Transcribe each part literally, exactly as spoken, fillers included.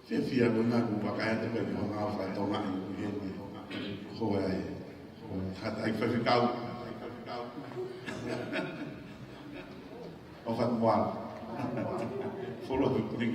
Fiefia ko ena kuo vakai atu pē ki he ngāue fakatonga ʻi heni. Ko e hā e, ko e hā e faifekau. ʻO fatu moa. Follow the thing.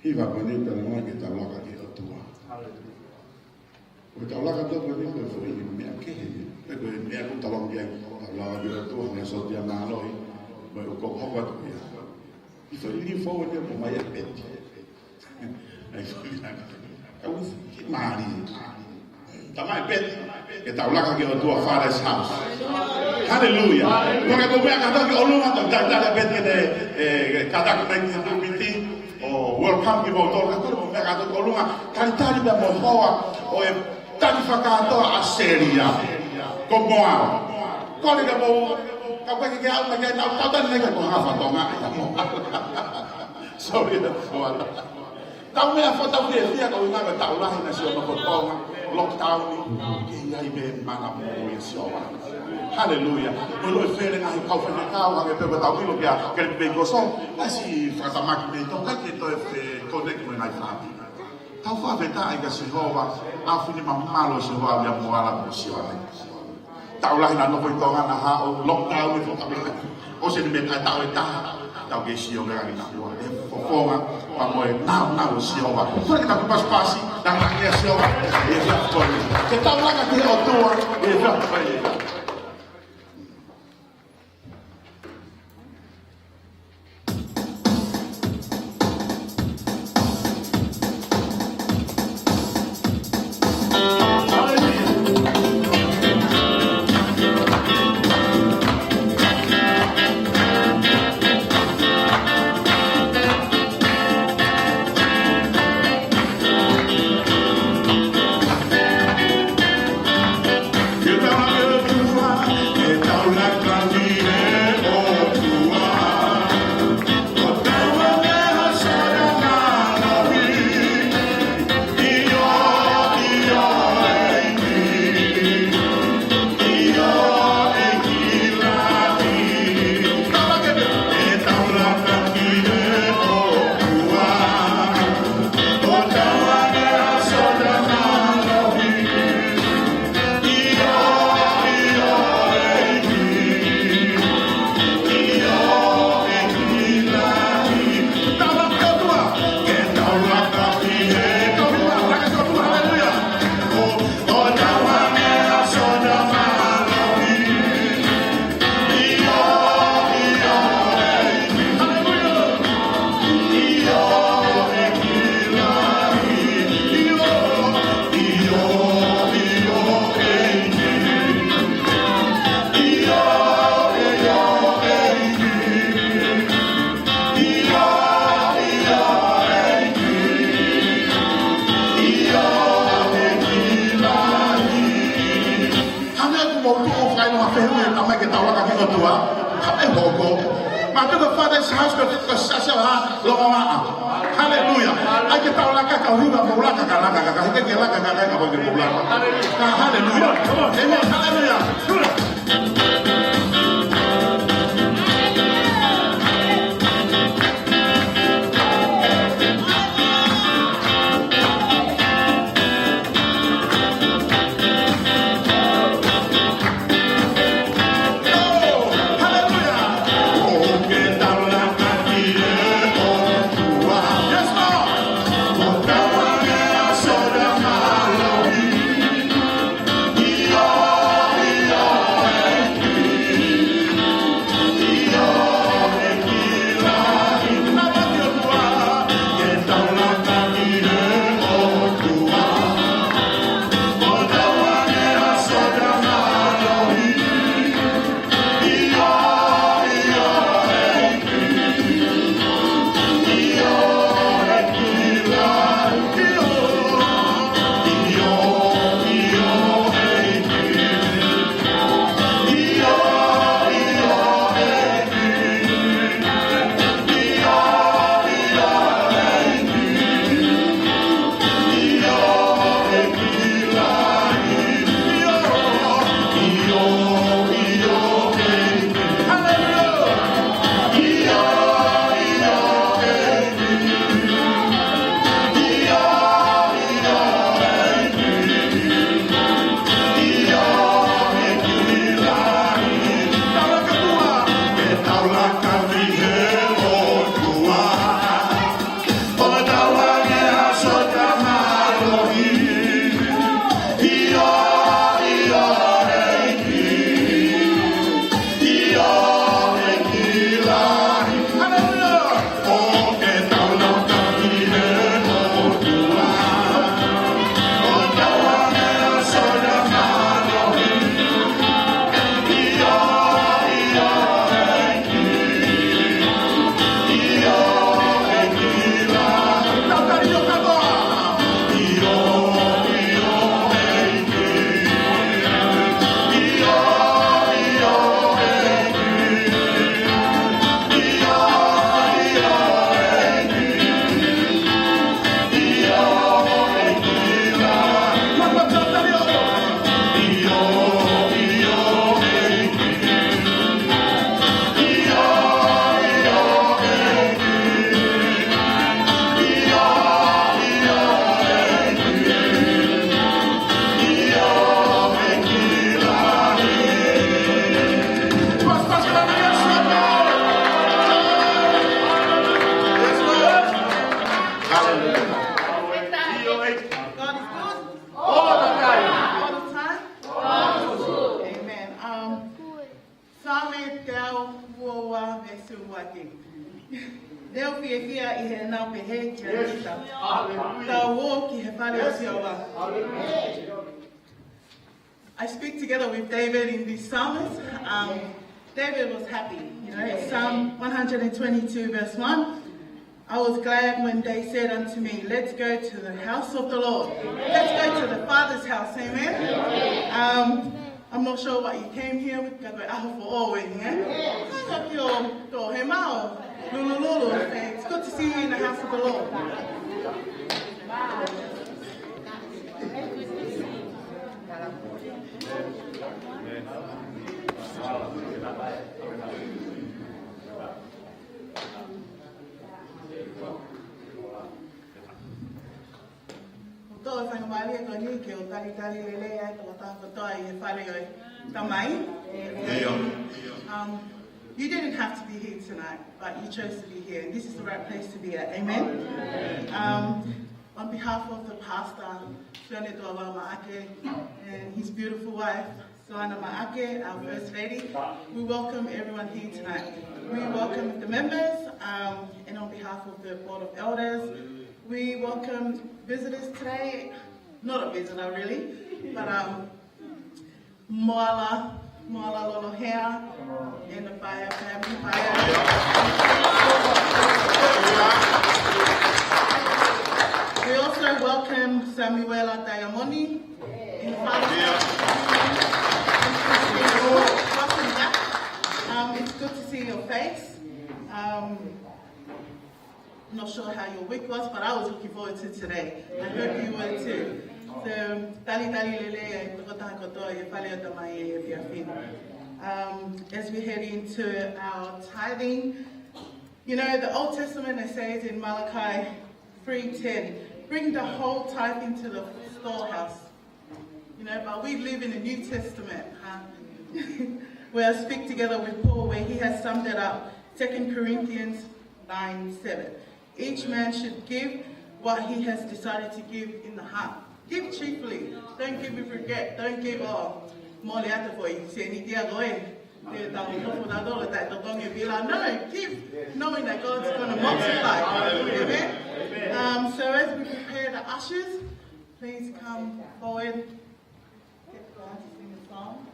Hiva ko eni pea mo ke tau laka ki he ʻOtua. Ko e tau laka tō ko eni ko e foʻi meʻa kehe. Pe ko e meʻa ko e tau laka ki ai, tau laka ki he ʻOtua, meʻa sōtia mālohi. Mo e ʻoku hoko atu ia. ʻI foʻi lī foʻou eni ʻoku mai ʻa Peti. ʻAi foʻi laka. Kau ki mālie. Tamai Peti, ke tau laka ki he ʻOtua Father's House. Haleluia. Ko e kau meʻa kātoa ki ʻolunga, tau talitali ʻa Peti ke ne, ē, kātaki mai ki he pulpiti, ʻo welcome kimoutolu, kātoa mo e meʻa kātoa ki ʻolunga, talitali pea mo hoa, ʻo e taki fakakātoa ʻa Selia. Ko Moala. Kole ke mou, ka koe ke ke au, mai ke nau tau tani nei ka ko ha fatongia ia Moala. Sorry, Moala. Tau meʻa foʻi tau fiefia ka ʻuhinga ko e taʻu lahi naʻe sio mai ko Tonga, lockdown, ke ʻi ai pē mana moʻui ʻa Sihova. Haleluia. Mo e loi fele ngaahi kau faifekau, hangē pē ko ʻetau ʻilo kia Kevin Peikoso, ʻasi fakatamaki mei Tonga ke toe fe connect mo e ngaahi fāmili. Tau fakafetaʻi kia Sihova, ʻa e fili mamalu ʻa Sihova ʻia Moala mo Sione. Taʻu lahi naʻa nofo ʻi Tonga naʻa haʻu lockdown ʻi Tonga. ʻOsi eni mei he taʻu ʻe taha, tau kei sio leva ki he ʻOtua. ʻE fofonga, pea mo e nāunau ʻo Sihova. Kole ke tau pasipasi, naʻa ngāue ʻa Sihova, ʻe fia kole. Ke tau laka ki he ʻOtua, ʻe fia kole. Hangē ʻoku mou tuʻu ʻo fai ʻenau fehuʻi, ʻe Tamai, ke tau laka ki he ʻOtua. Hangē hoko. Mātuʻa Father's House, ko e siasi ʻa Longoaʻa. Haleluia. ʻAi ke tau laka, kau hiva mou laka, ka laka, ka, ka hiki ke laka, ka, ka, ka, ka, ka, mou laka. Ka, haleluia. Amen. Haleluia. Teau ua ua veesi ua ki. Te u fiefia ʻi heʻenau pehē kia Sita. Tau ō ki he fale ʻo Sihova. I speak together with David in this psalmist. Um, David was happy. You know, Psalm one hundred and twenty-two, verse one. I was glad when they said unto me, "Let's go to the house of the Lord." Let's go to the Father's house. Amen. Um, I'm not sure what you came here with, ka ko e ʻaho foʻou eni, eh? Hanga ki ʻo tō he mao, lulululu. It's good to see you in the house of the Lord. Ko e faingamālie ko eni ke u talitali lelei ai e tokotaha kotoa ʻi he fale ʻo e Tamai. Um, you didn't have to be here tonight, but you chose to be here, and this is the right place to be at. Amen. Um, on behalf of the pastor, Sione Tuavao Maʻake, and his beautiful wife, Soana Maʻake, our First Lady, we welcome everyone here tonight. We welcome the members, um, and on behalf of the Board of Elders, we welcome visitors today. Not a visitor, really, but, um, Moala, Moala Lolohea, and the Paea family, Paea. We also welcome Samuela Diamoni. In front of us. Welcome back. Um, it's good to see your face. Um, not sure how your week was, but I was looking forward to today. I hope you were too. So, talitali lelei e tokotaha kotoa ʻi he fale ʻo e Tamai he efiafi ni. Um, as we head into our tithing, you know, the Old Testament, it says in Malachi three ten, "Bring the whole tithe into the storehouse." You know, but we live in the New Testament, huh? Where I speak together with Paul, where he has summed it up, Second Corinthians nine seven. Each man should give what he has decided to give in the heart. Give cheerfully. Don't give with regret. Don't give, "Oh, mole atu ko e sēniti ia ko ē, te u toʻo ʻe au e totongi vila." No, give, knowing that God's gonna multiply. Amen? Um, so as we prepare the ushers, please come forward. Get the guys to sing a song.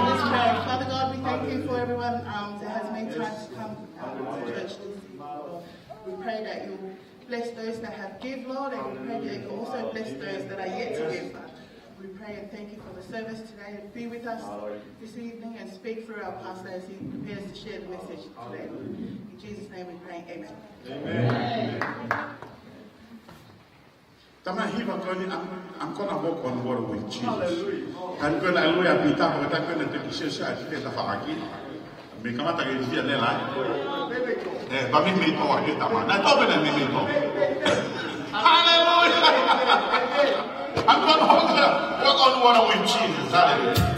Let's pray. Father God, we thank you for everyone, um, that has made time to come, um, to church this evening. We pray that you'll bless those that have give, Lord, and we pray that you'll also bless those that are yet to give, Father. We pray and thank you for the service today, and be with us this evening and speak through our pastor as he prepares to share the message today. In Jesus' name we pray, amen. Amen. Tama hiva ko eni, I'm, I'm gonna walk on water with Jesus. Hallelujah. Taimi ko ena ʻa e ʻalu ʻa Pita, ko e taimi ko ena te ki sio sia ki he tafaʻaki. Mei kamata ke sia ne la. Eh, ba mi mi to a ke tama. Na to be na mi mi to. Hallelujah. I'm gonna walk, walk on water with Jesus. Hallelujah.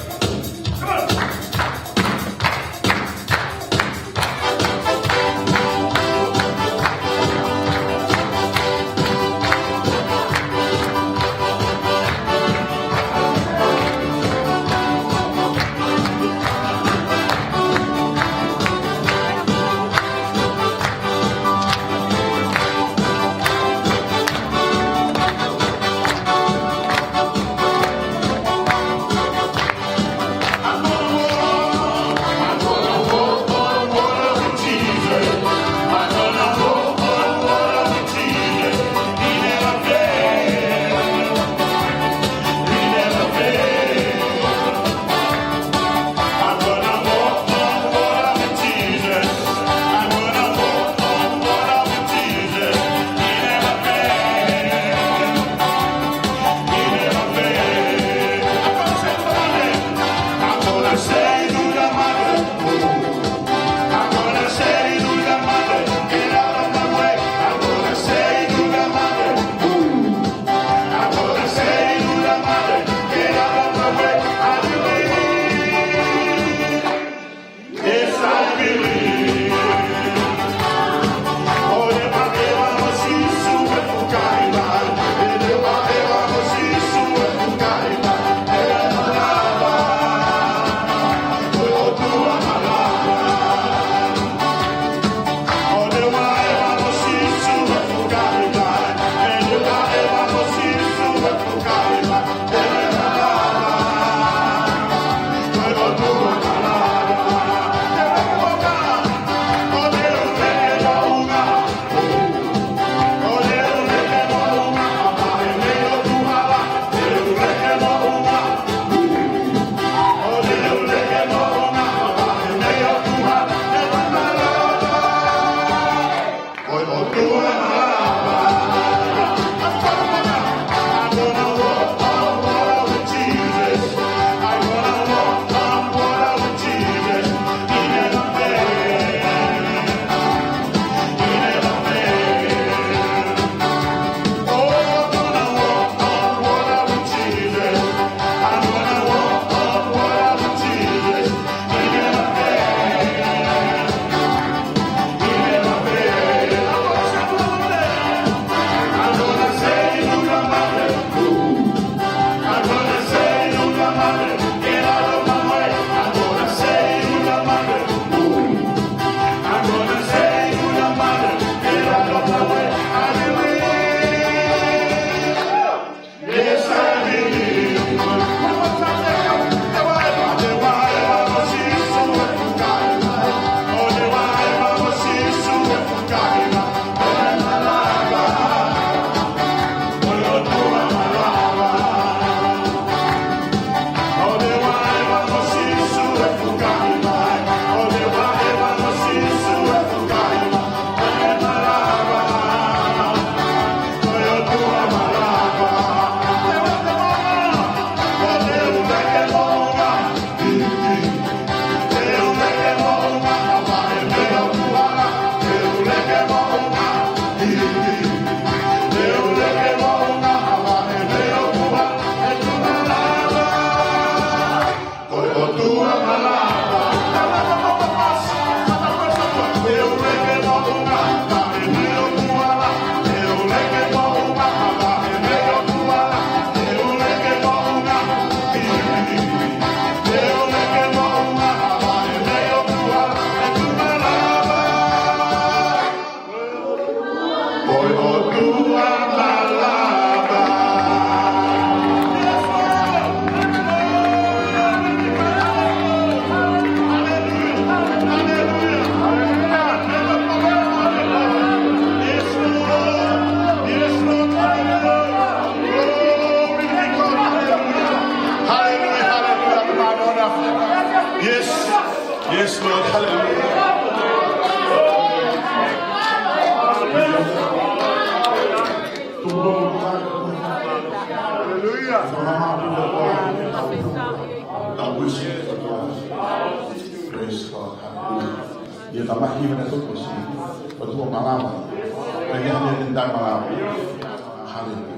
Yes. Yes, Lord. Hallelujah. Praise God. Hallelujah. ʻIo, tamaiki mena toko si. ʻOtua malava. Pea ia ne ne tai malava. Hallelujah.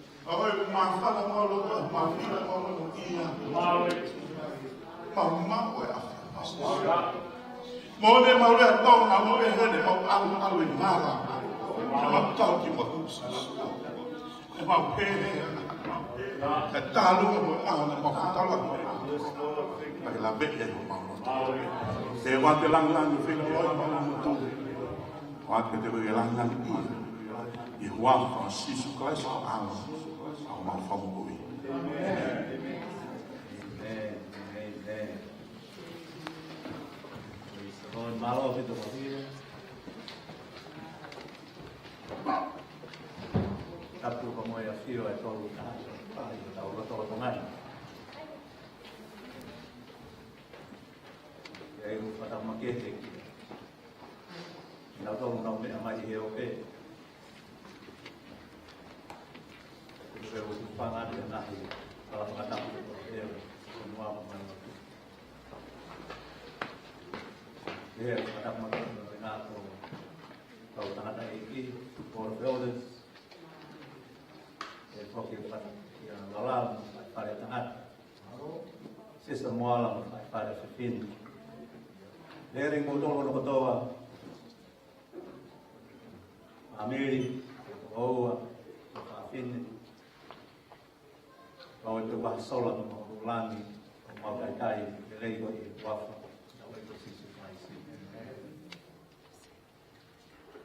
ʻOku mau māfana maʻu loto, mau fila maʻu loto ia. Mau maʻu e ʻaho. Mau ne mau lea tau, mau ne hele, mau alu, alu ʻi mala. Mau tau ki mau husi. Mau pehē. Ka talu mo ʻaho na mau tala. Ka ke lave ia mo mau. Te vā te langilangi fila loa mau tu. Vā te te vā langilangi ia. ʻI he huafa ʻo Sīsū Kalaisi ko ʻAlo, ʻa homau Fakamoʻui. Amen. Amen. Amen. Praise the Lord. Mālō ʻaupito. Tapu ka mo e ʻafio ʻa e Tolu Tahaʻi, ʻa e Tolu Tahaʻi. ʻIo, ʻoku ou fakamakehe ki he ʻenau tolu ʻenau meʻa mai he ope. Ko e ʻoku fanga atu e ngaahi kala fakatapu ko e ʻo mua ko mai. ʻIo, fakatapu mai ko e ngaahi ko kau tangataʻeiki, Board of Elders, ʻe foki e fata, ia Lala, mo e fale tangata. Sisa Moala, mo e fale fefine. Lele mo tolo no kotoa, Amiri, Oua, Fafine, Pau e Tupa Sola, mo Langi, mo Mautaitai, lelei ko e huafa, ʻo e ʻEiki ko Sīsū Kalaisi.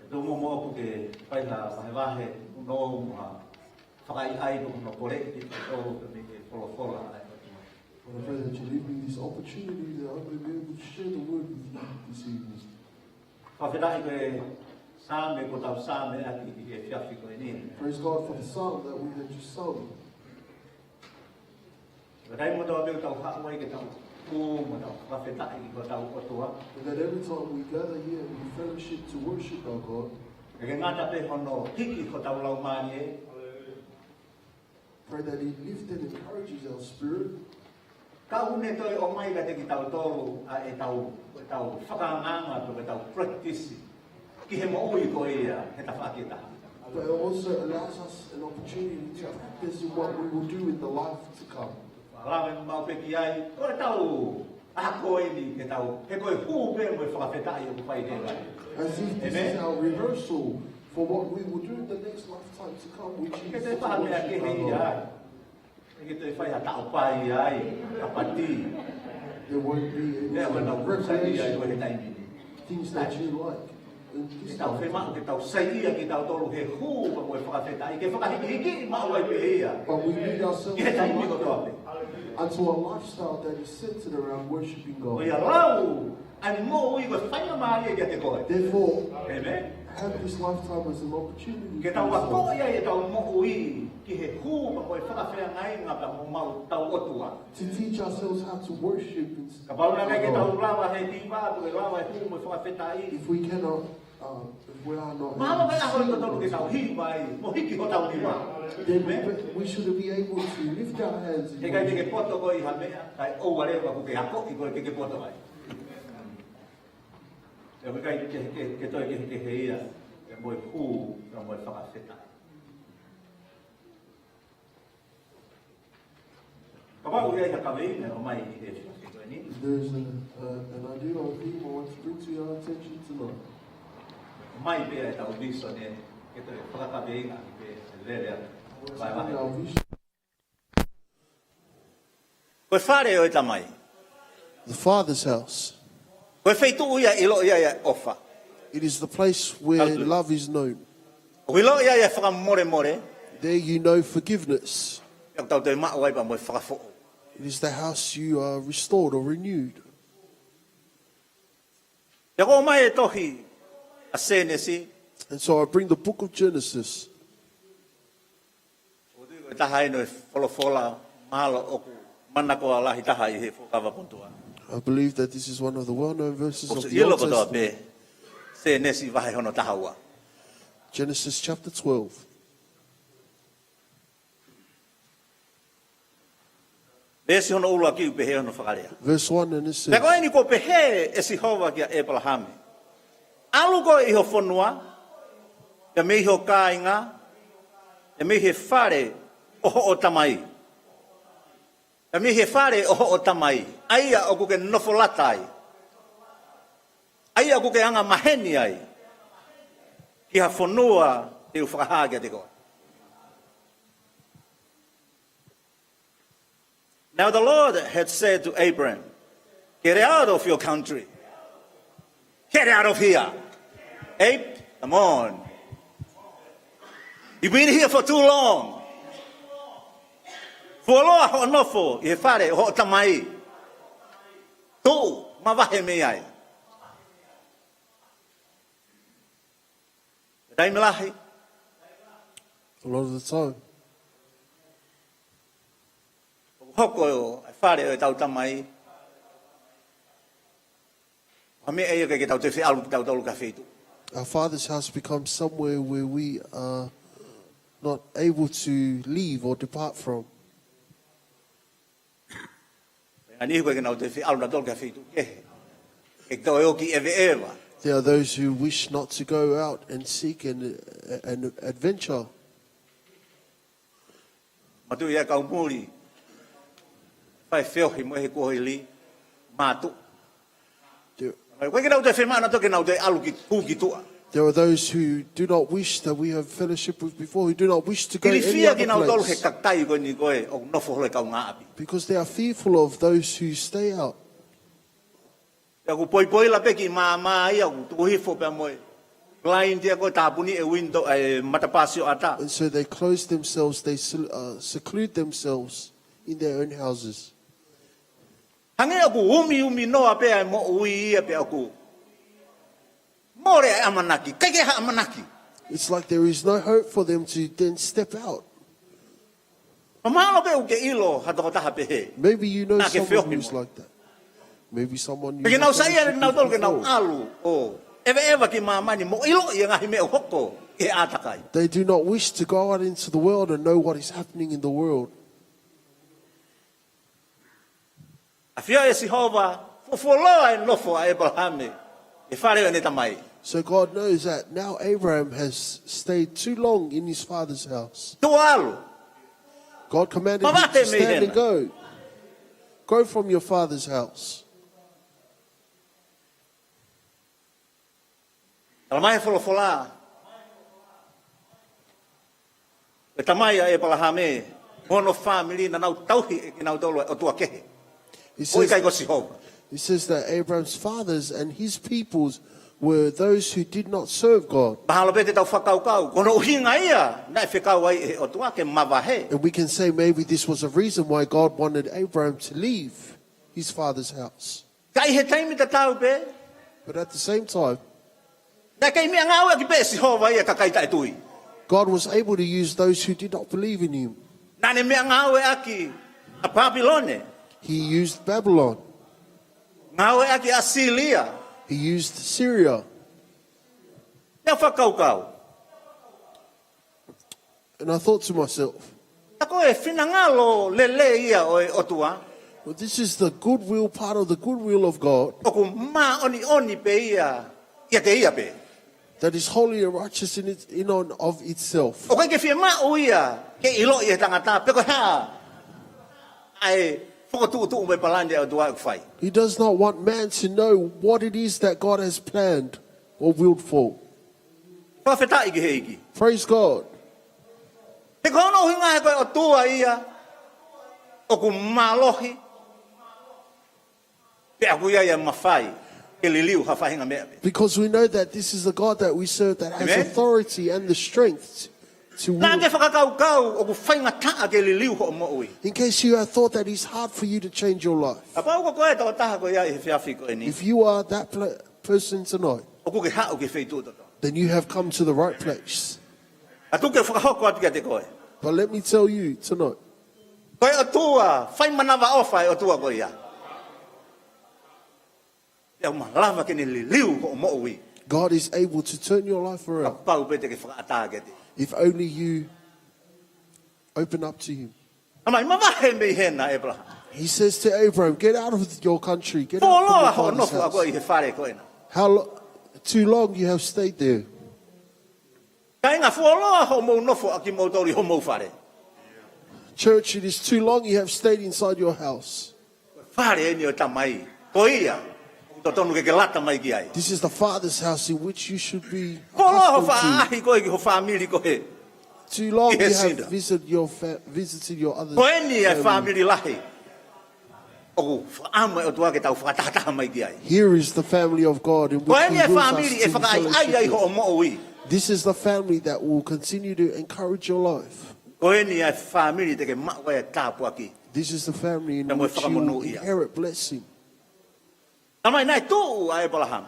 ʻE tō mo mo ʻoku ke fai ha vahevahe, no mo ha fakaʻaiʻai ko hono kole ki he tō ke me ke folofola ai. Lord, I pray that you give me this opportunity that I may be able to share the word with you this evening. Fakafetaʻi ko e Saame, ko ʻetau Saame ʻaki ʻi he efiafi ko eni. Praise God for the Psalm that we had just sung. Ka taimi kotoa pē ʻoku tau haʻu ai ke tau kū mo tau fakafetaʻi ki hotau ʻOtua. And that every time we gather here, we fellowship to worship our God. ʻE ke ngata pē hono hiki hotau laumālie. Pray that He lift and encourages our spirit. Ka ʻoku ne toe ʻomai kiate kitautolu ʻa ʻetau, ʻetau fakaangaanga, ʻetau practice ki he moʻui ko ia he tafaʻaki ʻe taha. But it also allows us an opportunity to practice in what we will do in the life to come. Lave maʻu pē ki ai, ko ʻetau ako eni ke tau, he ko e hū pē mo e fakafetaʻi ʻoku fai ke ngai. As if this is our rehearsal for what we will do in the next lifetime to come, which is to worship our God. Amen. Ke te fai ha meʻa kehe ia ai. Ke te fai ha taʻopai ai, ha pati. There won't be any recreation, things that you like. Meʻa ʻoku tau saiʻia ai ko e taimi ni. Ke tau fiemaʻu ke tau saiʻia kitautolu he hū pea mo e fakafetaʻi, ke fakahikihikiʻi maʻu ai pē ia. But we need ourselves to liken it unto a lifestyle that is centered around worshiping God. Ko ia lau ʻa e moʻui ko e faingamālie kiate koe. Therefore, have this lifetime as an opportunity for yourself. Amen. Ke tau akoʻi ai ʻetau moʻui ki he hū pea mo e fakafeangai ngata mo homau ʻOtua. To teach ourselves how to worship in Kapau naʻe ʻikai ke tau lava he hiva, pe lava he hū mo e fakafetaʻi. If we cannot, uh, if we are not able to sing, mahalo ko e ʻaho ʻe totonu ke tau hiva ai, mo hiki hotau nima. Then we, we should be able to lift our hands in worship. He ʻikai te ke poto koe ʻi ha meʻa, kae ʻoua leva kuo ke akoʻi koe ke ke poto ai. He ʻoku ʻikai ke, ke, ke toe kehekehe ia, ʻa e moʻui hū, ʻa e moʻui fakafetaʻi. Kapau ʻoku ʻi ai ha kaveinga ʻe ʻomai ʻi he efiafi ko eni. If there is a, a, an idea or a theme I want to bring to your attention tonight. ʻOmai pē ʻetau vīsone, ke toe fakakaveinga pē lele atu. Let's bring our vision. Ko e fale ʻo e Tamai. The Father's house. Ko e feituʻu ia ʻe ʻiloʻi ai ʻa e ʻofa. It is the place where love is known. Hallelujah. ʻOku ʻiloʻi ai ʻa e fakamolemole. There you know forgiveness. ʻOku tau toe maʻu ai pea mo e fakafoʻou. It is the house you are restored or renewed. Pea ʻoku ou ʻomai e tohi ʻa Sēnesi. And so I bring the book of Genesis. ʻOku ou tui ko e taha eni ʻo e folofola mahalo ʻoku manakoa lahi taha ʻi he Fuakava Motuʻa. I believe that this is one of the well-known verses of the Old Testament. ʻOku ʻilo kotoa pē, Sēnesi vahe hono taha ua. Genesis chapter twelve. Veesi hono ʻuluaki ʻoku pehē hono fakalea. Verse one, and it Pea ko says, eni kuo pehē ʻe Sihova kia ʻĒpalahame, ʻAlu koe ʻi ho fonua, pea mei ho kāinga, pea mei he fale ʻo hoʻo tamai. Pea mei he fale ʻo hoʻo tamai, ʻa ia ʻoku ke nofo lata ai, ʻa ia ʻoku ke anga maheni ai, ki ha fonua te u fakahā kiate koe. Now the Lord had said to Abram, Get out of your country. Get out of here. Abe, come on. You've been here for too long. Fuoloa hoʻo nofo ʻi he fale ʻo hoʻo tamai. Tuʻu, mavahe mei ai. Taimi lahi, A lot of the time, ʻoku hoko e fale ʻo ʻetau tamai ko ha meʻa ia ʻikai ke tau toe feʻalu kitautolu ki ha feituʻu. our Father's house becomes somewhere where we are not able to leave or depart from. Pea ʻi ai e niʻihi ʻoku ʻikai ke nau toe feʻalu nautolu ki ha feituʻu kehe. ʻIkai ke toe ō ki ʻeveʻeva. There are those who wish not to go out and seek an, an adventure. Mātuʻa ia kau muli. Fai feohi mo e he kuohili. Mātuʻa. There, ʻOku ʻikai ke nau toe fiemaʻu nautolu ke nau toe ʻalu ki, hū ki tuʻa. there are those who do not wish that we have fellowship with before, who do not wish to go any Ilifia other kinautolu he place. Kakai ko eni ko ē ʻoku nofo holo ʻi kaungāʻapi. Because they are fearful of those who stay out. Pea ʻoku poipoila pē ki māmā ia, ʻoku tuku hifo pea mo e blind ia ko e tāpuni e window, e matapā sioʻata. And so they close themselves, they sel- uh, seclude themselves in their own houses. Hangē ʻoku umiumi noa pē ʻa e moʻui ia pea ʻoku mole ʻa e ʻamanaki, ʻikai ke ha ʻamanaki. It's like there is no hope for them to then step out. Mahalo pē ʻoku ke ʻilo ha tokotaha pehē. Maybe you know Naʻa ke someone feohi who's mo. Like that. Maybe someone you Pea ke nau have saiʻia fellowship nautolu with ke nau before. ʻalu ʻo ʻeveʻeva ki māmani mo ʻiloʻi e ngaahi meʻa ʻoku hoko ʻi he ʻātakai. They do not wish to go out into the world and know what is happening in the world. ʻAfioʻi ʻe Sihova, fuoloa e nofo ʻa ʻĒpalahame ʻi he fale ʻo ʻene tamai. So God knows that now Abraham has stayed too long in his father's house. Tuʻu ʻalu. God commanded him Mavahe to mei stand and hena. Go. Go from your father's house. Talamai he folofola, ʻe tamai ʻa ʻĒpalahame mo hono fāmili naʻa nau tauhi ʻe kinautolu ʻa e ʻotua kehe. He ʻOku ʻikai says, ko Sihova. He says that Abraham's fathers and his peoples were those who did not serve God. Mahalo pē te tau fakakaukau, ko hono ʻuhinga ia naʻe fekau ai ʻe he ʻOtua ke mavahe. And we can say maybe this was a reason why God wanted Abraham to leave his father's house. Ka ʻi he taimi tatau pē, But at the same time, naʻe kei meʻangāueʻaki pē ʻe Sihova ia ʻa e kakai taʻetui. God was able to use those who did not believe in him. Naʻa ne meʻangāueʻaki ʻa Pāpilone. He used Babylon. Ngāueʻaki ʻa ʻAsīlia. He used Syria. Te u fakakaukau, And I thought to myself, ʻa ko e finangalo lelei ia ʻo e ʻOtua, well, this is the goodwill, part of the goodwill of God, ʻoku māʻoniʻoni pē ia ʻiate ia pē. That is holy and righteous in, it, in and of itself. ʻOku ʻikai ke fiemaʻu ia ke ʻiloʻi ʻe he tangata pe ko e hā ʻa e fokotuʻutuʻu mo e palani ʻa e ʻOtua ʻoku fai. He does not want man to know what it is that God has planned or willed for. Fakafetaʻi ki he ʻEiki. Praise God. He ko hono ʻuhinga he ko e ʻOtua ia ʻoku mālohi, pea ʻoku ʻi ai ʻa e mafai ke liliu ha faʻahinga meʻa pē. Because we know that this is the God that we serve that has Amen. Authority and the strength to Naʻa will. Ke fakakaukau ʻoku faingataʻa ke liliu hoʻo moʻui. In case you have thought that it's hard for you to change your life, Kapau ko koe e tokotaha ko ia ʻi he efiafi ko eni, if you are that pl- person tonight, ʻoku ke haʻu ki he feituʻu totonu. Then you have come to the right place. Ka tuku ke fakahoko atu kiate koe. But let me tell you tonight, Ko e ʻOtua fai manavaʻofa e ʻOtua ko ia. Pea ʻoku malava ke ne liliu hoʻo moʻui. God is able to turn your life around Kapau pē te ke fakaʻatā kiate ia. if only you open up to Him. Talamai, mavahe mei hena, ʻĒpalahame. He says to Abraham, "Get out of your country, get out from Fuoloa your hoʻo father's nofo ʻa koe ʻi house." he fale ko ena. How lo- too long you have stayed there. Kāinga, fuoloa hoʻomou nofo ʻa kimoutolu ʻi homou fale. Church, it is too long you have stayed inside your house. Fale eni ʻo e Tamai. Ko ia ʻoku totonu ke ke lata mai ki ai. This is the Father's house in which you should be Fuoloa hoʻo accustomed faʻahi koe ki ho fāmili ko ē. to. Too long you Yes, have Sina. Visited your fa- visited your other Ko eni ʻa e family. Fāmili Lahi ʻoku fakaʻamu ʻa e ʻOtua ke tau fakatahataha mai ki ai. Here is the family of God in Ko which eni He ʻa e wills us fāmili ʻe to be fakaʻaiʻai ai fellowship with. Hoʻo moʻui. This is the family that will continue to encourage your life. Ko eni ʻa e fāmili te ke maʻu ai ʻa e tāpuaki. This is the family in Pea mo e which you will fakamonūʻia. Inherit blessing. Talamai naʻe tuʻu ʻa ʻEpalahame.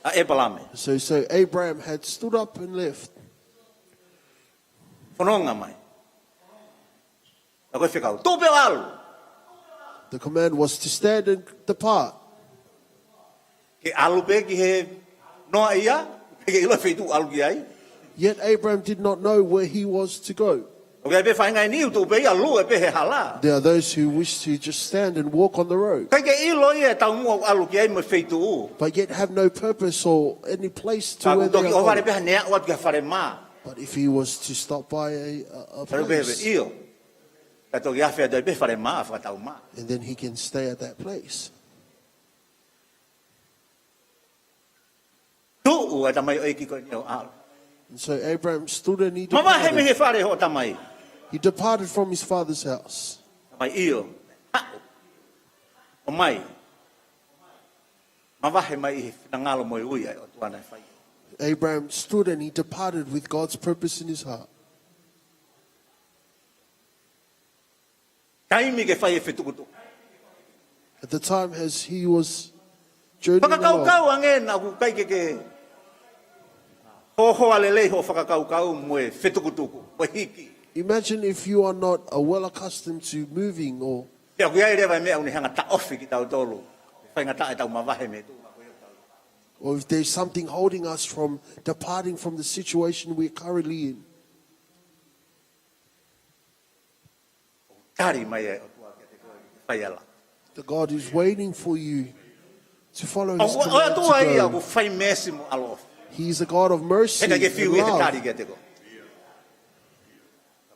ʻA ʻEpalahame. So, so Abraham had stood up and left. Fononga mai. Ka ko e fekau, tuʻu pē ʻo ʻalu. The command was to stand and depart. Ke ʻalu pē ki he noa ia, ke ke ʻilo e feituʻu ʻalu ki ai. Yet Abraham did not know where he was to go. ʻOku ʻi ai pē faʻahinga ʻe niʻihi ʻoku tuʻu pē ia ʻo lue pē he hala. There are those who wish to just stand and walk on the road, ʻIkai ke ʻilo ia e taumuʻa ʻoku ʻalu ki ai mo e feituʻu. But yet have no purpose or any place to Ka where ʻoku they toki are ʻohovale going. Pē ha neaʻu atu ki ha fale mā. But if he was to stop by a, a, a Ka ʻoku pehē, place, ʻio. Ka toki afe atu ai pē fale mā, fakatau mā. And then he can stay at that place. Tuʻu ʻa e tamaioʻeiki ko eni ʻo ʻalu. And so Abraham stood and he Mavahe mei departed. He fale hoʻo tamai. He departed from his father's house. Tamai ʻio. Haʻu. ʻOmai. Mavahe mai ʻi he finangalo mo e ui ʻa e ʻOtua naʻe fai. Abraham stood and he departed with God's purpose in his heart. Taimi ke fai e fetukutuku. At the time as he was journeying along, Fakakaukau ange naʻa ʻoku ʻikai ke ke hohoa lelei hoʻo fakakaukau mo e fetukutuku, mo e hiki. Imagine if you are not uh, well accustomed to moving, or, Pea ʻoku ʻi ai leva e meʻa ʻoku ne hanga taʻofi kitautolu. Faingataʻa ʻetau mavahe mei he tuʻu. Or if there's something holding us from departing from the situation we're currently in. Tali mai e ʻOtua kiate koe ke fai ala. The God is waiting for you to follow his ʻO, ʻo, ʻo command ʻOtua ia to ʻoku go. Fai meesi mo ʻaloʻofa. He is a God of mercy He ʻikai ke and fiu ia he tali love. kiate koe.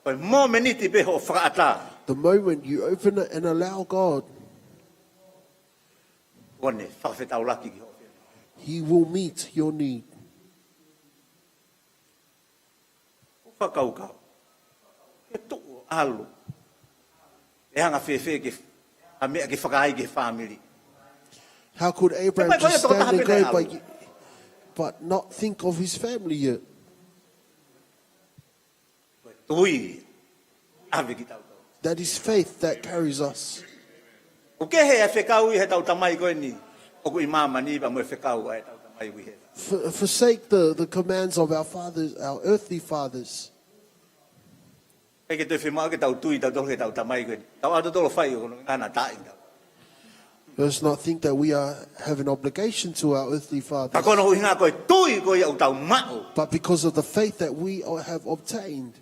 Ko e momeniti pē hoʻo fakaʻatā. The moment you open it and allow God, ʻOku ne fakafetaulaki ki hoʻo. he will meet your need. Fakakaukau. Ke tuʻu ʻo ʻalu. ʻE anga fēfē ke, ʻa e meʻa ke fakaai ki he fāmili. How could Abraham Pai ko ia just tokotaha stand and pē naʻe go, ʻalu. but, but not think of his family yet? Tui. ʻAve kitautolu. That is faith that carries us. ʻOku kehe e fekau ʻa ʻetau tamai ko eni. ʻOku ʻi māmani pea mo e fekau ʻa ʻetau tamai ʻoku ʻi hēvani. For, forsake the, the commands of our fathers, our earthly fathers. ʻIkai ke toe fiemaʻu ke tau tui tautolu ki heʻetau tamai ko eni. Tau ʻalu tautolu ʻo fai ʻo kono ngana taʻi tau. Let us not think that we are, have an obligation to our earthly Ka fathers, ko hono ʻuhinga ko e tui ko ia ʻoku tau maʻu. but because of the faith that we are, have obtained.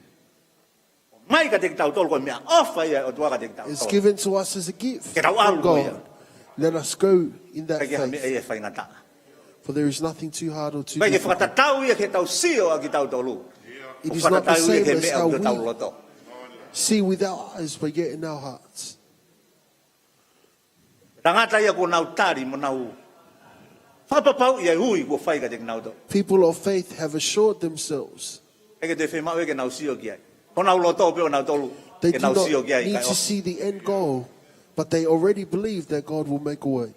Mai kiate kitautolu ko e meʻaʻofa ia ʻa e ʻOtua kiate It's kitautolu. Given to us as a gift Ke tau from ʻalu ko ia. God. Let us go in that ʻIkai ke ʻi ai ha meʻa faith, ia ʻe faingataʻa. For there is nothing too hard or too ʻIkai ke difficult. Fakatatau ia ki heʻetau sio ʻa kitautolu. It is not the same as how Fakatatau ia ki he meʻa ʻoku ʻi hotau we loto. See with our eyes, but yet in our hearts. Tangata ia kuo nau tali mo nau fakapapauʻi ʻa e ui kuo fai kiate kinautolu. People of faith have assured themselves. ʻIkai ke toe fiemaʻu ia ke nau sio ki ai. Ko honau loto pē ʻonautolu They ke do nau not sio ki ai. Need Kae to ʻofa. See the end goal, but they already believe that God will make a way.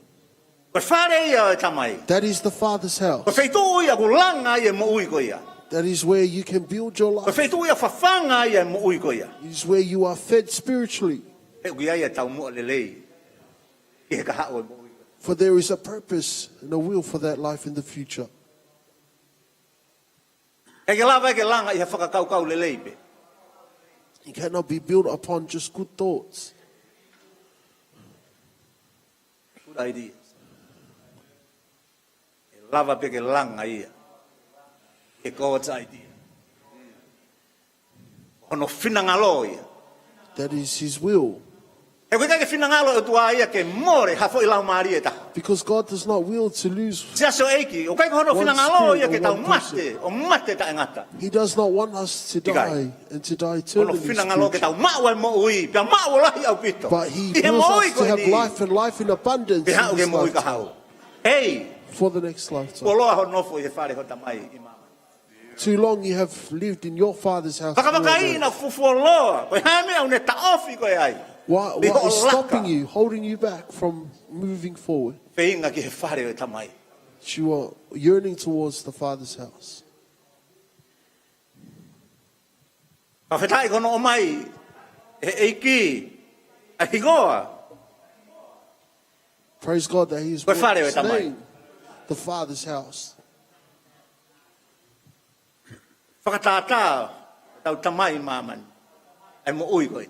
Ko e fale ia ʻo e tamai. That is the Father's Ko e house. feituʻu ia ʻoku langa ai e moʻui ko ia. That is where you can build your Ko e life. Feituʻu ia ʻoku fafanga ai e moʻui ko ia. It is where you are fed spiritually. He ʻoku ʻi ai e taumuʻa lelei ʻi he kahaʻu e moʻui. For there is a purpose and a will for that life in the future. ʻIkai ke lava ke langa ʻi ha fakakaukau lelei pē. It cannot be built upon just good thoughts. Good ideas. ʻE lava pē ke langa ia ʻi he God's idea. Hono finangalo ia. That is his will. He ʻoku ʻikai ke finangalo e ʻOtua ia ke mole ha foʻi laumālie ʻe taha. Because God does not will to lose Siasi ʻo e ʻEiki, ʻoku ʻikai ko hono finangalo ia ke tau mate, ʻo mate taʻengata. He does not want us to die and to die eternally spiritually. Hono finangalo ke tau maʻu e moʻui, pea maʻu ʻo lahi ʻaupito. But he wills us to have life and life in abundance in this lifetime. Pea haʻu ke moʻui kahaʻu. Hei, for the next lifetime. Fuoloa hoʻo nofo ʻi he fale ho tamai ʻi māmani. Too long you have lived in your father's house. Fakafetaʻi naʻa fuoloa. Ko e hā e meʻa ʻoku ne taʻofi koe ai? What, what is stopping you, holding you back from moving forward? Feinga ki he fale ʻo e tamai. You are yearning towards the father's house. Fakafetaʻi ko hono ʻomai ʻe he ʻEiki ʻa e hingoa. Praise God that he is brought his name, the father's house. Fakatātā ʻetau tamai māmani ʻa e moʻui ko ē.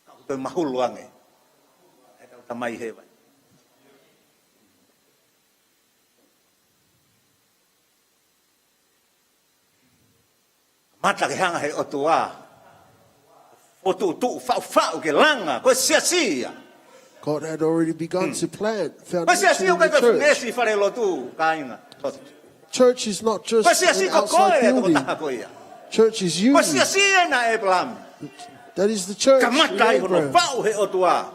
Ka ʻoku toe mahulu ange ʻetau tamai hēvani. Kamata ke hanga he ʻOtua ʻo tuʻutuʻu faʻufaʻu ke langa, ko e siasi ia. God had already begun to plant foundation in the church. Ko e siasi ʻoku ʻikai ko e fuʻu meesi fale lotu, kāinga. Church is not just an outside building. Ko e siasi ko koe, ko e tokotaha ko ia. Church is you. Ko e siasi ena ʻa ʻĒpalahame. That is the church in Abraham. Kamata ai hono faʻu he ʻOtua.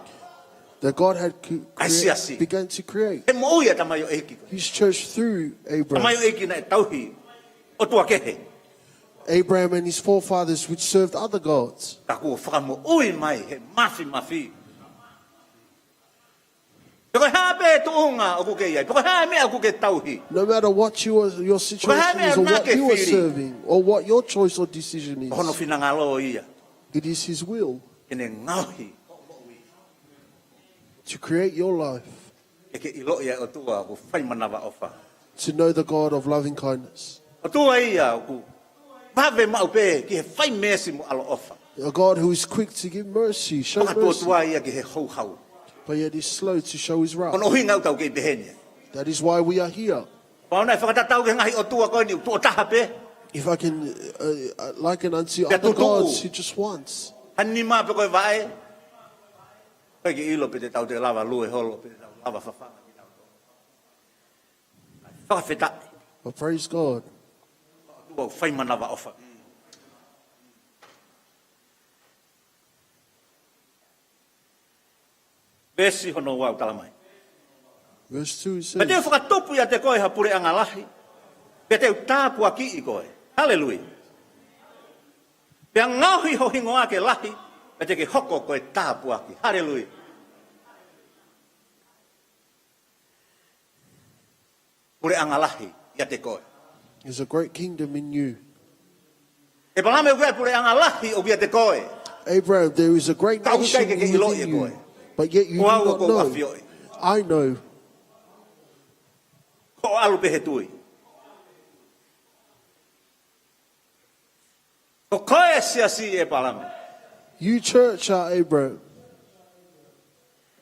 That God had cre-, ʻa e siasi. Began to create. He moʻui ʻa e tamaioʻeiki. His church through Abraham. Tamaioʻeiki naʻe tauhi ʻotua kehe. Abraham and his forefathers, which served other gods. Ka kuo fakamoʻui mai he māfimafi. Pe ko e hā pē tuʻunga ʻoku ke ʻi ai, pe ko e hā e meʻa ʻoku ke tauhi. No matter what your, your situation is or what you are serving or what your choice or decision is, ko hono finangalo ia. It is his will. Ke ne ngaohi. To create your life. Ke ke ʻiloʻi ʻa e ʻOtua ʻoku fai manavaʻofa. To know the God of loving kindness. ʻOtua ia ʻoku vave maʻu pē ki he fai meesi mo ʻaloʻofa. A God who is quick to give mercy, show mercy. Fakatuotuai ia ki he houhau. But yet is slow to show his wrath. Ko hono ʻuhinga ʻoku tau kei pehē ni. That is why we are here. Kapau naʻe fakatatau ki he ngaahi ʻotua ko eni ʻoku tuʻo taha pē. If I can, uh, uh, liken unto other gods who just wants. Pea tutuʻu ha nima pe ko e vaʻe. ʻIkai ke ʻilo pe te tau toe lava lue holo, pe te tau lava fafanga kitautolu. Fakafetaʻi. But praise God. ʻOtua ʻoku fai manavaʻofa. Veesi hono ua ʻoku tala mai. Verse two says, pea te u fakatupu ʻiate koe ha puleʻanga lahi, pea te u tāpuakiʻi koe. Haleluia. Pea ngaohi ho hingoa ke lahi, pea te ke hoko ko e tāpuaki. Haleluia. Puleʻanga lahi ʻiate koe. There's a great kingdom in you. ʻĒpalahame, ʻoku ʻi ai e puleʻanga lahi ʻoku ʻiate koe. Abraham, there is a great nation in you. Ka ʻoku ʻikai ke ke ʻiloʻi ʻe koe. But yet you do not know. Ko au ʻoku ou ʻafioʻi. I know. Ko hoʻo ʻalu pē he tui. Ko koe siasi ʻĒpalahame. You church are Abraham.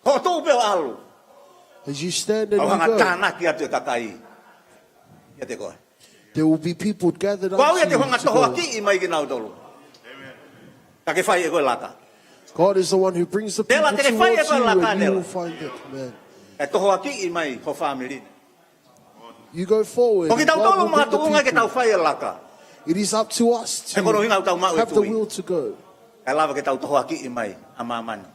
Ko hoʻo tuʻu pē ʻo ʻalu. As you stand and you go, ʻoku hanga tānaki atu e kakai ʻiate koe. There will be people gathered unto you to go. Ko au ia te u hanga tohoakiʻi mai kinautolu. Ka ke fai ʻe koe e laka. God is the one who brings the people towards you and you will find that man. Tela te ke fai ʻe koe e laka, Nela. Kae tohoakiʻi mai ho fāmili. You go forward and God will bring the people. Ko kitautolu makatuʻunga ke tau fai e laka. It is up to us to have the will to go. He ko hono ʻuhinga ʻoku tau maʻu e tui. Kae lava ke tau tohoakiʻi mai ʻa māmani.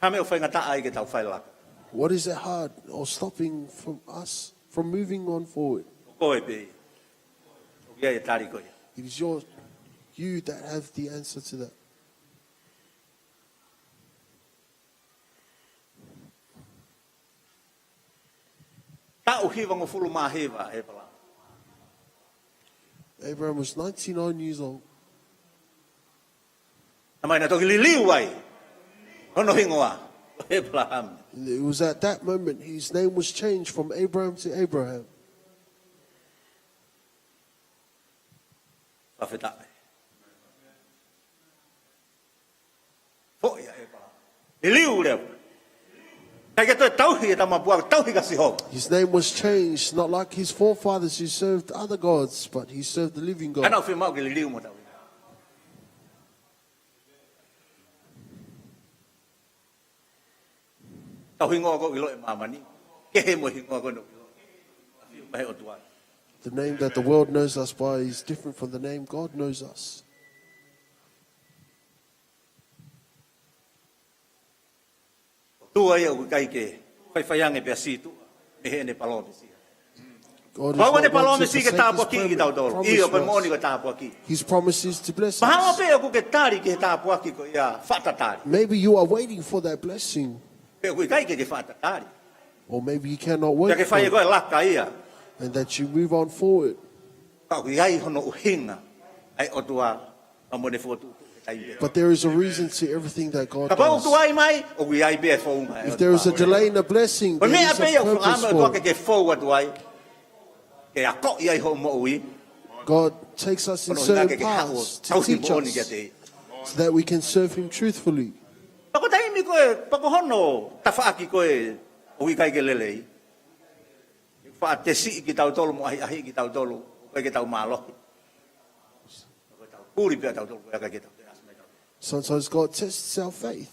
Hā e meʻa ʻoku faingataʻa ai ke tau fai e laka? What is it hard or stopping from us from moving on forward? Ko koe pē. ʻOku ʻi ai e tali ko ia. It is your, you that have the answer to that. Taʻu hivangofulu mā hiva ʻa ʻĒpalahame. Abraham was ninety-nine years old. Taimi naʻe toki liliu ai hono hingoa, ʻĒpalahame. And it was at that moment his name was changed from Abraham to Abraham. Fakafetaʻi. Foʻi ʻa ʻĒpalahame. Liliu leva. ʻIkai ke toe tauhi e tama puaka, tauhi kia Sihova. His name was changed, not like his forefathers who served other gods, but he served the living God. Naʻa ku fiemaʻu ke liliu mo tauhi. Kau hingoa ʻoku ʻiloʻi ʻe māmani, kehe mo e hingoa ʻoku ʻiloʻi ʻe he ʻOtua. The name that the world knows us by is different from the name God knows us. ʻOtua ia ʻoku ʻikai ke faifai ange pea sītuʻa mei heʻene palōmesi. God is Pau ʻene not one to palōmesi ke forsake his tāpuakiʻi promise, kitautolu. Promise ʻIo, ko e moʻoni ko e us. Tāpuaki. His promise is to bless us. Mahalo pē ʻoku ke tali ki he tāpuaki ko ia faʻa tatali. Maybe you are waiting for that blessing. Pe ʻoku ʻikai ke ke faʻa tatali. Or maybe you cannot wait for it. Pea ke fai ʻe koe e laka ia. And that you move on forward. Ka ʻoku ʻi ai hono ʻuhinga ʻa e ʻOtua ʻa mo ne fotu he taimi pē. But there is a reason to everything that God does. Kapau ʻoku tuai mai, ʻoku ʻi ai pē e founga ʻa e ʻOtua. If there is a delay in a blessing, there is a purpose for it. Ko e meʻa pē ia ʻoku ʻamu ʻe koe ke ke fou atu ai, ke akoʻi ai hoʻo moʻui. God takes us in certain paths to teach us, so that we can serve him truthfully. Ko hono ʻuhinga ke ke haʻu ʻo tauhi moʻoni kiate ia. Pea ko e taimi ko ē, pea ko hono tafaʻaki ko ē ʻoku ʻikai ke lelei. Faʻa tesiʻi kitautolu mo ʻahiʻahiʻi kitautolu, ʻoku ʻikai ke tau mālohi. Ko e tau puli pē ʻa tautolu, ʻoku ʻikai ke tau te asme tau. Sometimes God tests our faith.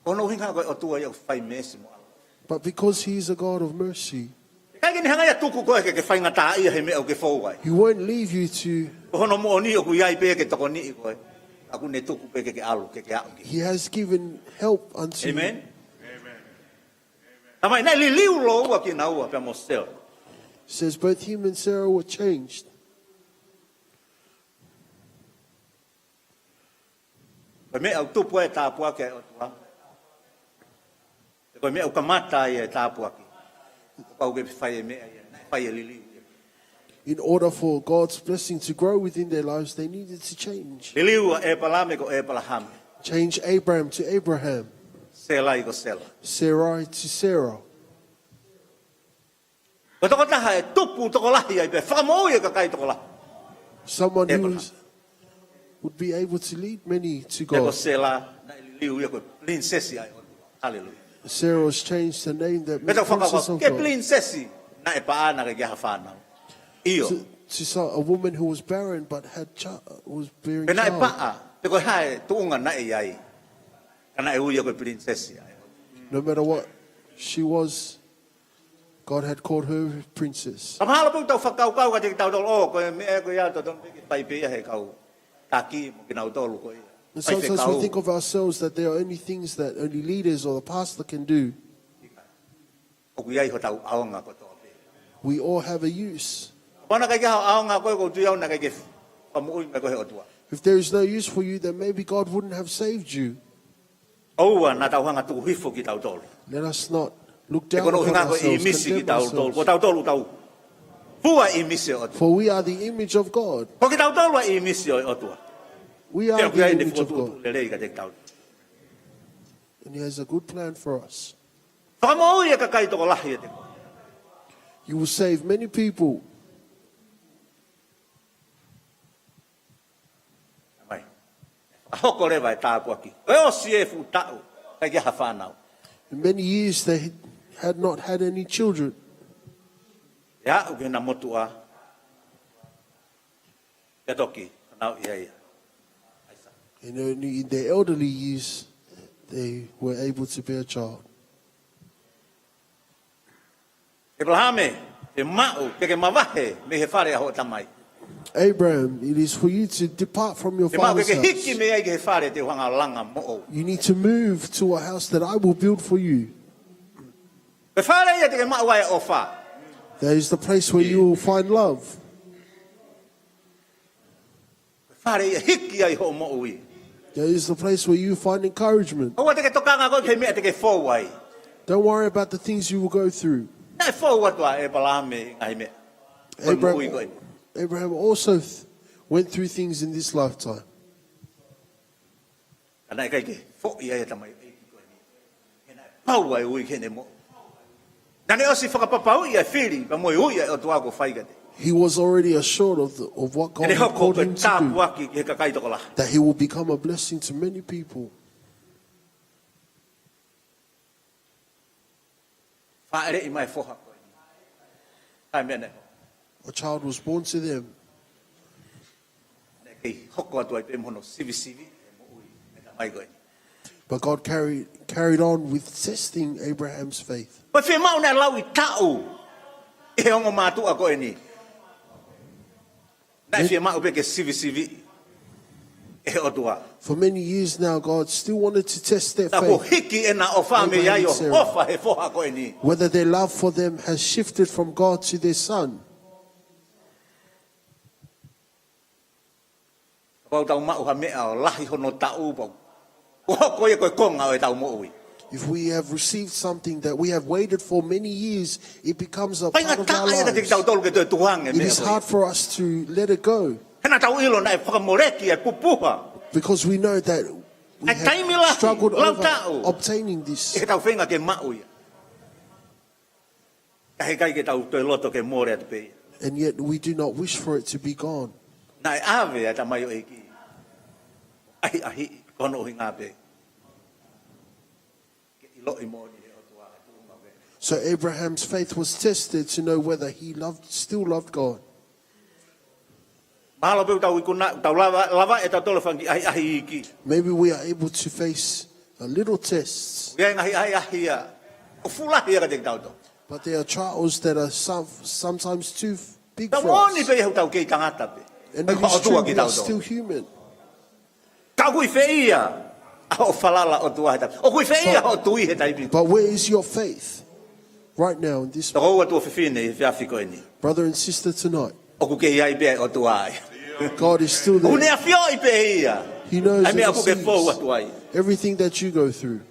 Ko hono ʻuhinga ko e ʻOtua ia ʻoku fai meesi mo ʻalu. But because he is a God of mercy, ʻikai ke ne hanga ia ʻo tuku koe ke ke faingataʻaʻia he meʻa ʻoku ke fou ai. He won't leave you to. Ko hono moʻoni ʻoku ʻi ai pē ke tokoniʻi koe. ʻOku ne tuku pē ke ke ʻalu, ke ke aʻu ki. He has given help unto you. Amen. Amen. Tamai, naʻe liliu lōua kinaua pea mo Sela. Says both him and Sarah were changed. Ko e meʻa ʻoku tupu ai e tāpuaki ʻa e ʻOtua. Ko e meʻa ʻoku kamata ai e tāpuaki. Kuo pau ke fai e meʻa ia, naʻe fai e liliu ia. In order for God's blessing to grow within their lives, they needed to change. Liliu ʻa ʻEpalame ko ʻEpalahame. Change Abram to Abraham. Sarai ko Sela. Sarai to Sarah. Ko e tokotaha ʻe tupu tokolahi ai pea fakamoʻui e kakai tokolahi. Someone who Abraham. Is, would be able to lead many to God. Pea ko Sela naʻe liliu ia ko e pilinisesi ʻa e ʻOtua. Hallelujah. Sarah was changed her name that means princess of God. Pea tau fakakaukau, ko e pilinisesi naʻe paʻa naʻe ʻikai ke ʻi ai ha fānau. ʻIo. To, to some, a woman who was barren but had chi-, was bearing child. Pe naʻe paʻa, pe ko e hā e tuʻunga naʻe ʻi ai. Ka naʻe ui ia ko e pilinisesi ʻa e ʻOtua. No matter what she was, God had called her princess. Ka mahalo pē ʻoku tau fakakaukau kiate kitautolu, ʻo, ko e meʻa ko ia totonu pē ke fai pē ia he kau taki mo kinautolu ko ia. And sometimes we think of ourselves that there are only things that only leaders or the pastor can do. ʻOku ʻi ai hotau ʻaonga kotoa pē. We all have a use. Kapau naʻe ʻikai ke ʻi ai haʻo ʻaonga ko ē, ʻoku ou tui au naʻe ʻikai ke fakamoʻui mai koe ʻe he ʻOtua. If there is no use for you, then maybe God wouldn't have saved you. ʻOua naʻa tau hanga ʻo tuku hifo kitautolu. Let us not look down upon ourselves, condemn ourselves. He ko hono ʻuhinga ko e ʻīmisi kitautolu. Ko tautolu ʻoku tau fua e ʻīmisi ʻo e ʻOtua. For we are the image of God. Ko kitautolu ʻa e ʻīmisi ʻo e ʻOtua. We are the image of God. Pea ʻoku ʻi ai ʻene fokotuʻutuʻu lelei kiate kitautolu. And he has a good plan for us. Fakamoʻui e kakai tokolahi ʻiate koe. You will save many people. Mai. Fakahoko leva e tāpuaki. Ko e ʻosi e fuʻu taʻu, ʻikai ke ʻi ai ha fānau. In many years they had not had any children. ʻI he aʻu ki heʻena motuʻa, pea toki fanauʻi ai ʻa ʻAisake. And only in their elderly years they were able to bear a child. ʻEpalahame, te maʻu ke ke mavahe mei he fale ʻa hoʻo tamai. Abraham, it is for you to depart from your father's house. Te maʻu ke ke hiki mei ai ki he fale te u hanga ʻo langa moʻou. You need to move to a house that I will build for you. Ko e fale ia te ke maʻu ai e ʻofa. That is the place where you will find love. Ko e fale ia ʻe hiki ai hoʻo moʻui. That is the place where you find encouragement. ʻOua te ke tokanga koe ki he meʻa te ke fou ai. Don't worry about the things you will go through. Naʻe fou atu ʻa ʻEpalahame ʻi he ngaahi meʻa. Ko e moʻui ko eni. Abraham, Abraham also th-, went through things in this lifetime. Ka naʻe ʻikai ke foʻi ai e tamaioʻeiki ko eni. He naʻe pau ʻa e ui ki heʻene moʻui. Naʻa ne ʻosi fakapapauʻi ʻa e fili, pea mo e ui ʻa e ʻOtua kuo fai kiate ia. He was already assured of the, of what God had called him to do. Ke ne hoko ko e tāpuaki ki he kakai tokolahi. That he will become a blessing to many people. Fāʻeleʻi mai e foha ko eni. Kae meʻa naʻe hoko. A child was born to them. Naʻe kei hoko atu ai pē mo hono sivisivi e moʻui e tamai ko eni. But God carried, carried on with testing Abraham's faith. Ko e fiemaʻu naʻe lauʻitaʻu ʻe he ongo mātuʻa ko eni. Naʻe fiemaʻu pē ke sivisiviʻi ʻe he ʻOtua. For many years now, God still wanted to test their Ka kuo faith, hiki ʻena ʻofa mei ai ʻo Abraham and Sarah. ʻofa he foha ko eni. Whether their love for them has shifted from God to their son. Kapau tau maʻu ha meʻa ʻo lahi hono taʻu pau. Ko hoko ia ko e konga ʻo ʻetau moʻui. If we have received something that we have waited for many years, it becomes a part of our Faingataʻa ia kiate lives. kitautolu ke toe tukuange It is meʻa ko hard for us to let it go He naʻa tau ʻilo naʻe fakamoleki e pupuha. because we know that we A taimi lahi, have struggled lau over taʻu. Obtaining this. He tau feinga ke maʻu ia. Ka heʻikai ke tau toe loto ke mole atu pē ia. And yet we do not wish for it to be gone. Naʻe ʻave ʻa e tamaioʻeiki. ʻAhiʻahiʻi, ko hono ʻuhinga pē. Ke ʻiloʻi moʻoni he ʻOtua e tuʻunga pē. So Abraham's faith was tested to know whether he loved, still loved God. Mahalo pē ʻoku tau ikuna, tau lava, lava ʻe tautolu fanga kiʻi ʻahiʻahi iiki. Maybe we are able to face a little tests, Ia ngaahi ʻahiʻahi ia. ʻOku fuʻu lahi ia kiate kitautolu. But there are trials that are some, sometimes too big Tau for us. Moʻoni pē ia ʻoku tau kei tangata pē. And Ko e it is true, ʻOtua we are kitautolu. Still human. Ka ʻoku ʻi fē ia ʻa hoʻo falala ʻOtua he taimi. ʻOku ʻi fē ia hoʻo tui he taimi. But where is your faith right now in this Tokoua tuofefine he efiafi ko eni. Brother and sister tonight? ʻOku kei ʻi ai pē ʻa e ʻOtua ia. God is still ʻOku ne there. ʻafioʻi pē ia. He knows ʻA e meʻa ʻoku ke fou and atu ai. sees everything that you go through.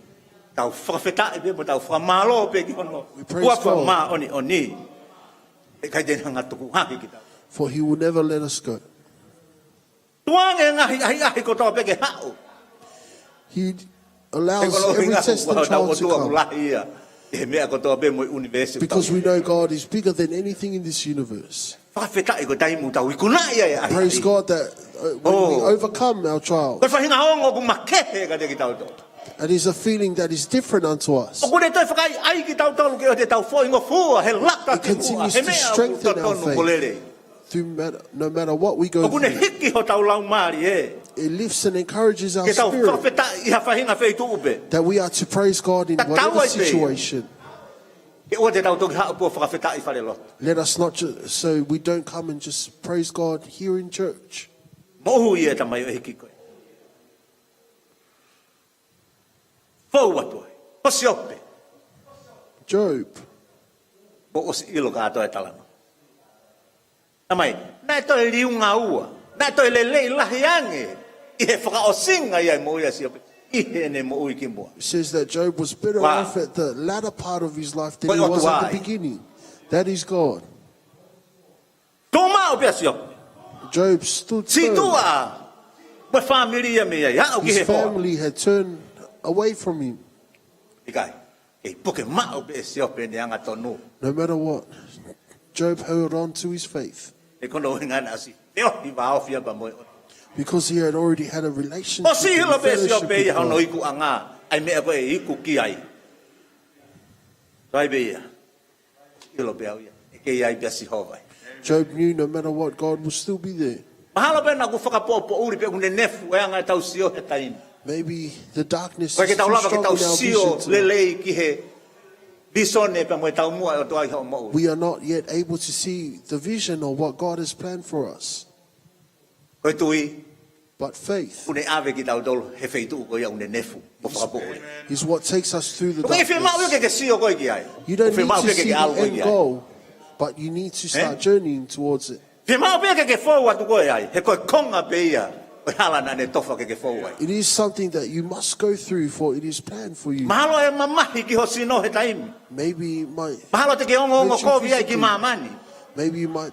Tau fakafetaʻi pē mo tau fakamālō pē ki hono. We praise Kuo fua God. Māʻoniʻoni. ʻE ʻikai te ne hanga tukuange kitautolu. For he will never let us go. Tukuange ngaahi ʻahiʻahi kotoa pē ke haʻu. He allows He ko e every ʻuhinga test ʻoku and tau trial to ʻOtua ʻoku come. Lahi ia. ʻI he meʻa kotoa pē mo e ʻunivēsi. Because we know God is bigger than anything in this universe. Fakafetaʻi ko e taimi ʻoku tau ikunaʻi ai ʻa e ʻahiʻahi. Praise God that uh, when we Oh. Overcome our trials, Ko e faʻahinga ongo ʻoku makehe kiate kitautolu. It is a feeling that is different unto us. ʻOku ne toe fakaʻaiʻai kitautolu ke ʻoua te tau foʻi ngofua he laka It ki muʻa. continues He to meʻa ʻoku strengthen our totonu mo faith. Lelei. Through matter, no matter what we go ʻOku ne through, hiki hotau laumālie. It lifts and encourages our Ke tau spirit fakafetaʻi ʻi ha faʻahinga feituʻu pē. That we are to praise God in Tatau whatever ai pē ia. Situation. Ke ʻoua te tau toki haʻu pē ʻo fakafetaʻi fale lotu. Let us not ju- so we don't come and just praise God here in church. Moʻui e tamaioʻeiki ko ē. Fou atu ai. Ko Siope. Job. Kuo ʻosi ʻilo kātoa e talanoa. Tamai, naʻe toe liunga ua. Naʻe toe lelei lahi ange. ʻI he fakaʻosinga ia e moʻui ʻa Siope. ʻI heʻene moʻui ki muʻa. Says that Job was better Wow. Off at the latter part of his life than Ko he e was ʻOtua at the ia. Beginning. That is God. Tō maʻu pē ʻa Siope. Job stood firm. Situʻa. Mo e fāmili ia mei ai. Aʻu ki he His hoa. Family had turned away from him. ʻIkai. Kei puke maʻu pē ʻe Siope ʻene angatonu. No matter what, Job held on to his faith. He ko hono ʻuhinga naʻe ʻosi feohi vāofi ia pea mo e ʻOtua. Because he had already had a relationship ʻOsi and ʻilo pē ʻe fellowship Siope ia with hono God. ikuʻanga. ʻA e meʻa ko ē ʻe iku ki ai. Sai pē ia. ʻIlo pē au ia. ʻE kei ʻi ai pē ʻa Sihova ia. Job knew no matter what, God will still be there. Mahalo pē naʻa ku fakapoʻupoʻuli pē ʻoku nenefu e anga ʻetau sio he taimi. Maybe the darkness Ko e is ke tau too lava ke strong tau in our sio vision tonight. Lelei ki he visone pea mo e taumuʻa ʻa e ʻOtua ʻi hoʻo moʻui. We are not yet able to see the vision or what God has planned for us. Ko e tui, But faith ʻoku ne ʻave kitautolu he feituʻu ko ia ʻoku nenefu, mo fakapoʻuli. Is what takes us through the ʻOku ʻikai fiemaʻu ia darkness. Ke ke sio koe ki ai. You don't ʻOku need fiemaʻu to pē ke see ke the ʻalu koe end ki ai. Goal, but you need to start Eh? Journeying towards it. Fiemaʻu pē ke ke fou atu koe ai, he ko e konga pē ia, ʻo e hala naʻa ne tofa ke ke fou ai. It is something that you must go through, for it is planned for you. Mahalo ʻe mamahi ki ho sino he taimi. Maybe it might Mahalo te ke ongoongo hurt you kovi ai ki physically. Māmani. Maybe you might.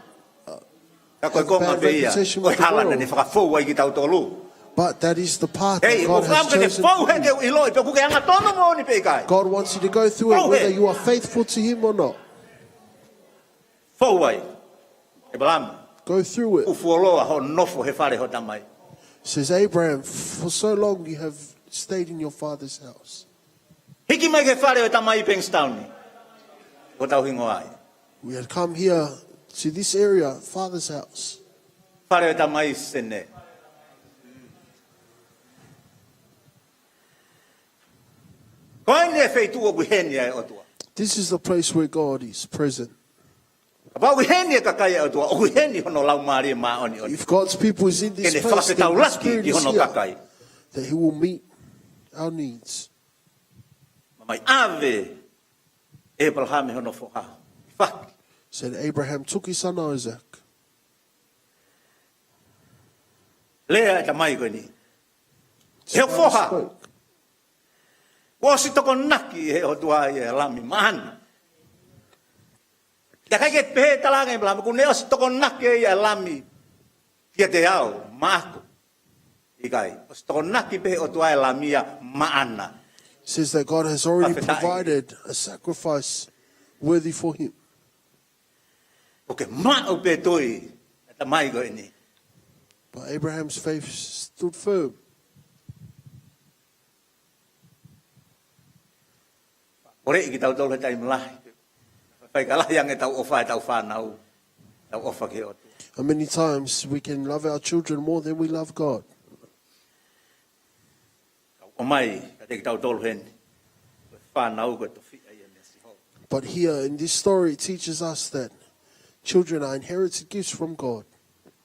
Ka ko e konga pē ia, ko e hala naʻa ne fakafou ai kitautolu. But that is the path Hei, that God ʻoku fiemaʻu has ke ke chosen fou for he ke you. ʻiloʻi, pea ʻoku ke angatonu moʻoni pe ʻikai. God wants you to go through it, Fou whether he. You are faithful to Him or not. Fou ai, ʻĒpalama. Go through it. ʻOku fuoloa hoʻo nofo he fale ho tamai. Says Abraham, for so long you have stayed in your father's house. Hiki mai ki he fale ʻo e tamai Bankstown. Ko hotau hingoa ia. We had come here to this area, father's house. Fale ʻo e tamai Sene. Ko eni e feituʻu ʻoku ʻi heni ʻa e ʻOtua. This is the place where God is present. Kapau ʻoku ʻi heni e kakai ʻa e ʻOtua, ʻoku ʻi heni hono Laumālie Māʻoniʻoni. If God's people is in this place, then the Spirit is here, that he will meet our needs. Ke ne fakafetaulaki ki hono kakai. Naʻe ʻave ʻe ʻĒpalahame hono foha. Faki. Said Abraham took his son Isaac. Lea e tamai ko eni. He foha. Spoke. Kuo ʻosi tokonaki ʻe he ʻOtua ʻa e lami maʻana. ʻIkai ke pehē talaange ʻe ʻĒpalahame, kuo ne ʻosi tokonaki ʻa e lami kiate au, maʻaku. ʻIkai, ʻosi tokonaki pē ʻe he ʻOtua ʻa e lami ia maʻana. Says that God has already provided a sacrifice worthy for him. ʻOku maʻu pē tui ʻa e tamai ko eni. But Abraham's faith stood firm. Kole ʻe kitautolu he taimi lahi. Faifai ka lahi ange ʻetau ʻofa, ʻetau fānau, ʻetau ʻofa ki he ʻOtua. And many times we can love our children more than we love God. Ka ʻomai, kiate kitautolu heni. Ko e fānau ko e tofiʻa ia meia Sihova. But here in this story, it teaches us that children are inherited gifts from God.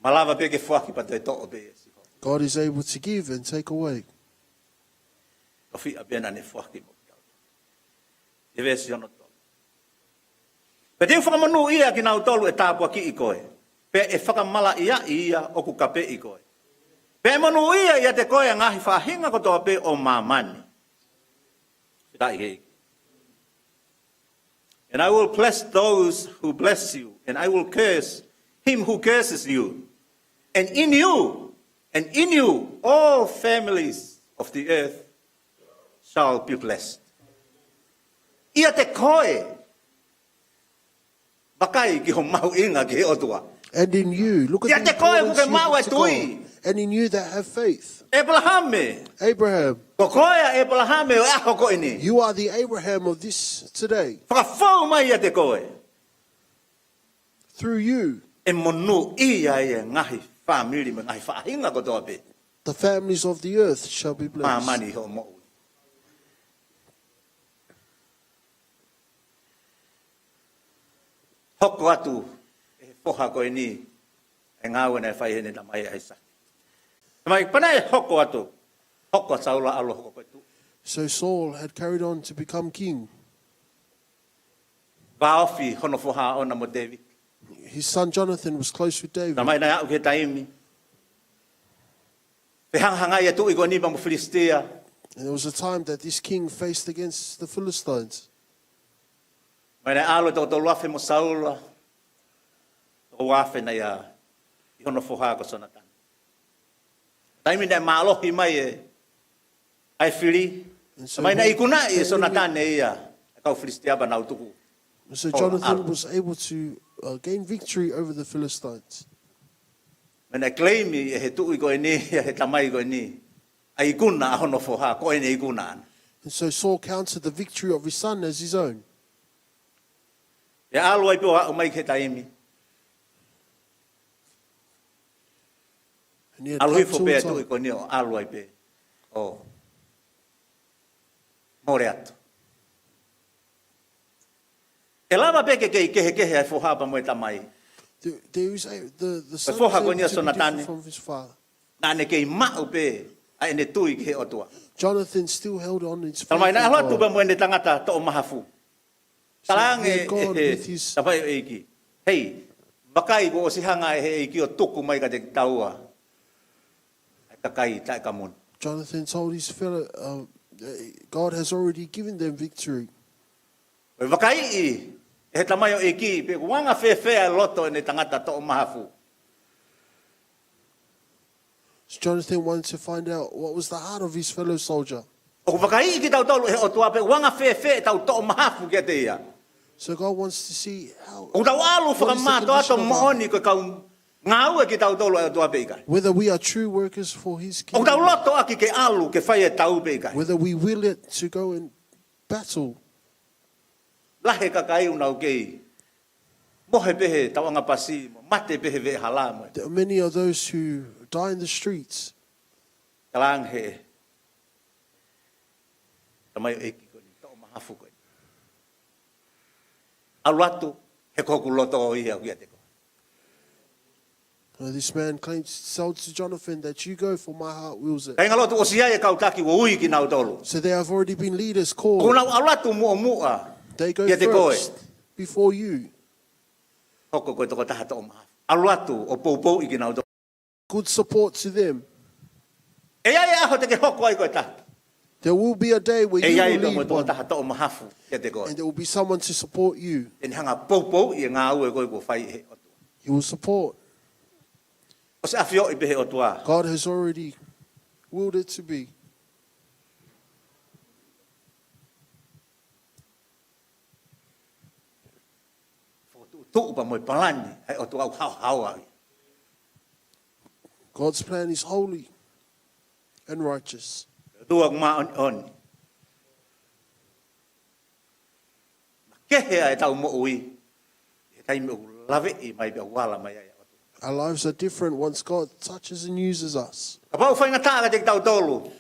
Malava pē ke foaki pea toe toʻo pē ʻe Sihova. God is able to give and take away. Tofiʻa pē naʻa ne foaki mo kitautolu. ʻI he veesi hono tolu. Pea te u fakamonūʻia kinautolu ʻe tāpuakiʻi koe. Pea ʻe fakamalaʻiaʻi ia ʻoku kapeʻi koe. Pea ʻe monūʻia ʻiate koe ʻa e ngaahi faʻahinga kotoa pē ʻo māmani. Fakafetaʻi he ʻEiki. And I will bless those who bless you, and I will curse him who curses you. And in you, and in you, all families of the earth shall be blessed. ʻIate koe, vakai ki hoʻo mahuʻinga ki he ʻOtua. And in you, look at the importance you give to God. ʻIate koe ʻoku ke maʻu e tui. And in you that have faith. ʻĒpalahame. Abraham. Ko koe ʻa ʻĒpalahame ʻo e ʻaho ko eni. You are the Abraham of this today. Fakafou mai ʻiate koe. Through you, ʻe monūʻia ʻa e ngaahi fāmili mo e ngaahi faʻahinga kotoa pē. The families of the earth shall be blessed. Māmani hoʻo moʻui. Hoko atu ʻe he foha ko eni ʻa e ngāue naʻe fai ʻe heʻene tamai ʻAisake. Tamai, pea naʻe hoko atu, hoko ʻa Saula ʻalu hoko ko e tuʻi. So Saul had carried on to become king. Vāofi hono foha ʻoʻona mo Tēvita. His son Jonathan was close with David. Taimi naʻe aʻu ki he taimi fehangahangai ʻa e tuʻi ko eni pea mo Filisitia. And there was a time that this king faced against the Philistines. Taimi naʻe ʻalu e toko tolu afe mo Saula, toko ua afe naʻe ʻi ai ʻi hono foha ko Sonatane. Taimi naʻe mālohi mai e ʻa e fili. And so taimi naʻe ikunaʻi ʻe Sonatane ia ʻa e kau Filisitia pea nau tuku. And so Jonathan was able to, uh, gain victory over the Philistines. Taimi naʻe claim ʻe he tuʻi ko eni, ʻe he tamai ko eni, ʻa e ikuna ʻa hono foha, ko ʻene ikuna ʻana. And so Saul counted the victory of his son as his own. Pea ʻalu ai pē ʻo aʻu mai ki he taimi. And he had come to his own. ʻAlu hifo pē e tuʻi ko eni ʻo ʻalu ai pē ʻo mole atu. ʻE lava pē ke kei kehekehe ʻa e foha pea mo e tamai. There, there is a, the, the son is able to be different from his father. Ko e foha ko eni ʻa Sonatane, naʻa ne kei maʻu pē ʻa ʻene tui ki he ʻOtua. Jonathan still held on in his faith in God. Taimi naʻe ʻalu atu pea mo ʻene tangata toʻo mahafu. Talaange ʻe he tamai ʻo e ʻEiki, hei, vakai kuo ʻosi hanga ʻe he ʻEiki ʻo tuku mai kiate kitaua ʻa e kakai taʻekamu ni. Jonathan told his fellow, uh, uh, God has already given them victory. Ko e vakaiʻi ʻe he tamai ʻo e ʻEiki pe ʻoku anga fēfē ʻa e loto ʻene tangata toʻo mahafu. So Jonathan wanted to find out what was the heart of his fellow soldier. ʻOku vakaiʻi kitautolu ʻe he ʻOtua pe ʻoku anga fēfē ʻetau toʻo mahafu kiate ia. So God wants to see how, what is the condition of our heart. ʻOku tau ʻalu fakamātoato moʻoni ko e kau ngāue kitautolu ʻa e ʻOtua pe ʻikai. Whether we are true workers for his kingdom. ʻOku tau loto ʻaki ke ʻalu ke fai e tau pe ʻikai. Whether we will it to go and battle. Lahi e kakai ʻoku nau kei mohe pē he tauʻanga pasi, mo mate pē he veʻehala mo e. There are many of those who die in the streets. Talaange ʻe he tamai ʻo e ʻEiki ko eni, mahafu ko ē. ʻAlu atu, he ko hoku loto ia ʻoku ʻiate koe. Uh, this man claims, told to Jonathan that you go for my heart wills it. Kāinga lotu, ʻosi ʻi ai e kau taki ʻoku ui kinautolu. So there have already been leaders called. ʻOku nau ʻalu atu muʻomuʻa. They go ʻIate koe. First before you. Hoko ko e tokotaha toʻo mahafu. ʻAlu atu ʻo poupouʻi kinautolu. Good support to them. ʻE ʻi ai e ʻaho te ke hoko ai ko e taki. There will be a day where ʻE ʻi you ai will pē mo e lead one, tokotaha toʻo mahafu ʻiate koe. And there will be someone to support you. Te ne hanga ʻo poupouʻi e ngāue ko ē ʻoku fai ʻe he ʻOtua. He will support. ʻOsi ʻafioʻi pē ʻe he ʻOtua. God has already willed it to be. Fokotuʻutuʻu pea mo e palani ʻa e ʻOtua ʻoku haohaoa ia. God's plan is holy and righteous. ʻOtua ʻoku māʻoniʻoni. Makehe ʻa ʻetau moʻui he taimi ʻoku laveʻi mai pea ʻoku ala mai ai ʻa e ʻOtua. Our lives are different once God touches and uses us. Kapau ʻoku faingataʻa kiate kitautolu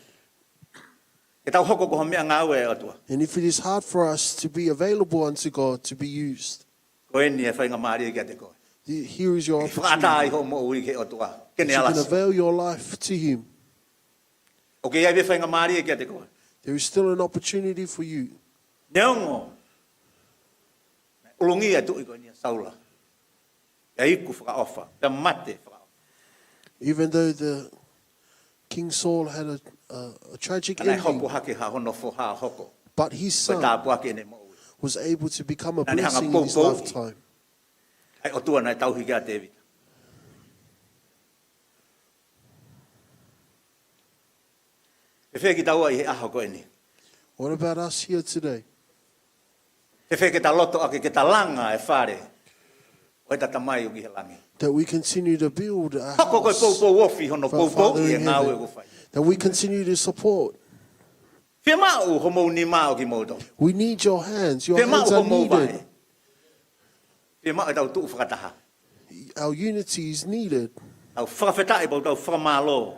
ke tau hoko ko ha meʻangāue ʻa e ʻOtua, And if it is hard for us to be available unto God to be used, ko eni e faingamālie kiate koe. the- here is your Ke fakaʻatā ai opportunity. hoʻo moʻui ki he ʻOtua. Ke That ne you can alasi. Avail your life to Him. ʻOku ʻi ai pē faingamālie kiate koe. There is still an opportunity for you. Neongo naʻe ʻulungia e tuʻi ko eni ʻa Saula, pea iku fakaʻofa, pea mate fakaʻofa. Even though the King Saul had a, a, a tragic Ka naʻe hopo ending, hake ʻa hono foha ʻo hoko but his ko e son tāpuaki ʻene moʻui. Was able to become a Naʻa ne hanga blessing in his poupouʻi. Lifetime. ʻA e ʻOtua naʻe tauhi kia Tēvita. Fēfē kitaua ʻi he ʻaho ko eni? What about us here today? Fēfē ke ta loto ʻaki ke ta langa e fale ʻo ʻeta Tamai ʻoku ʻi he langi? That we continue to build a Hoko ko e house poupou ofi hono for our Father poupouʻi e in ngāue heaven. ʻoku fai. That we continue to support. Fiemaʻu homou nima ʻo kimoutolu. We need your hands. Your Fiemaʻu hands are homou vahe. Needed. Fiemaʻu ʻetau tuʻu fakataha. Our unity is needed. Tau fakafetaʻi pea tau fakamālō.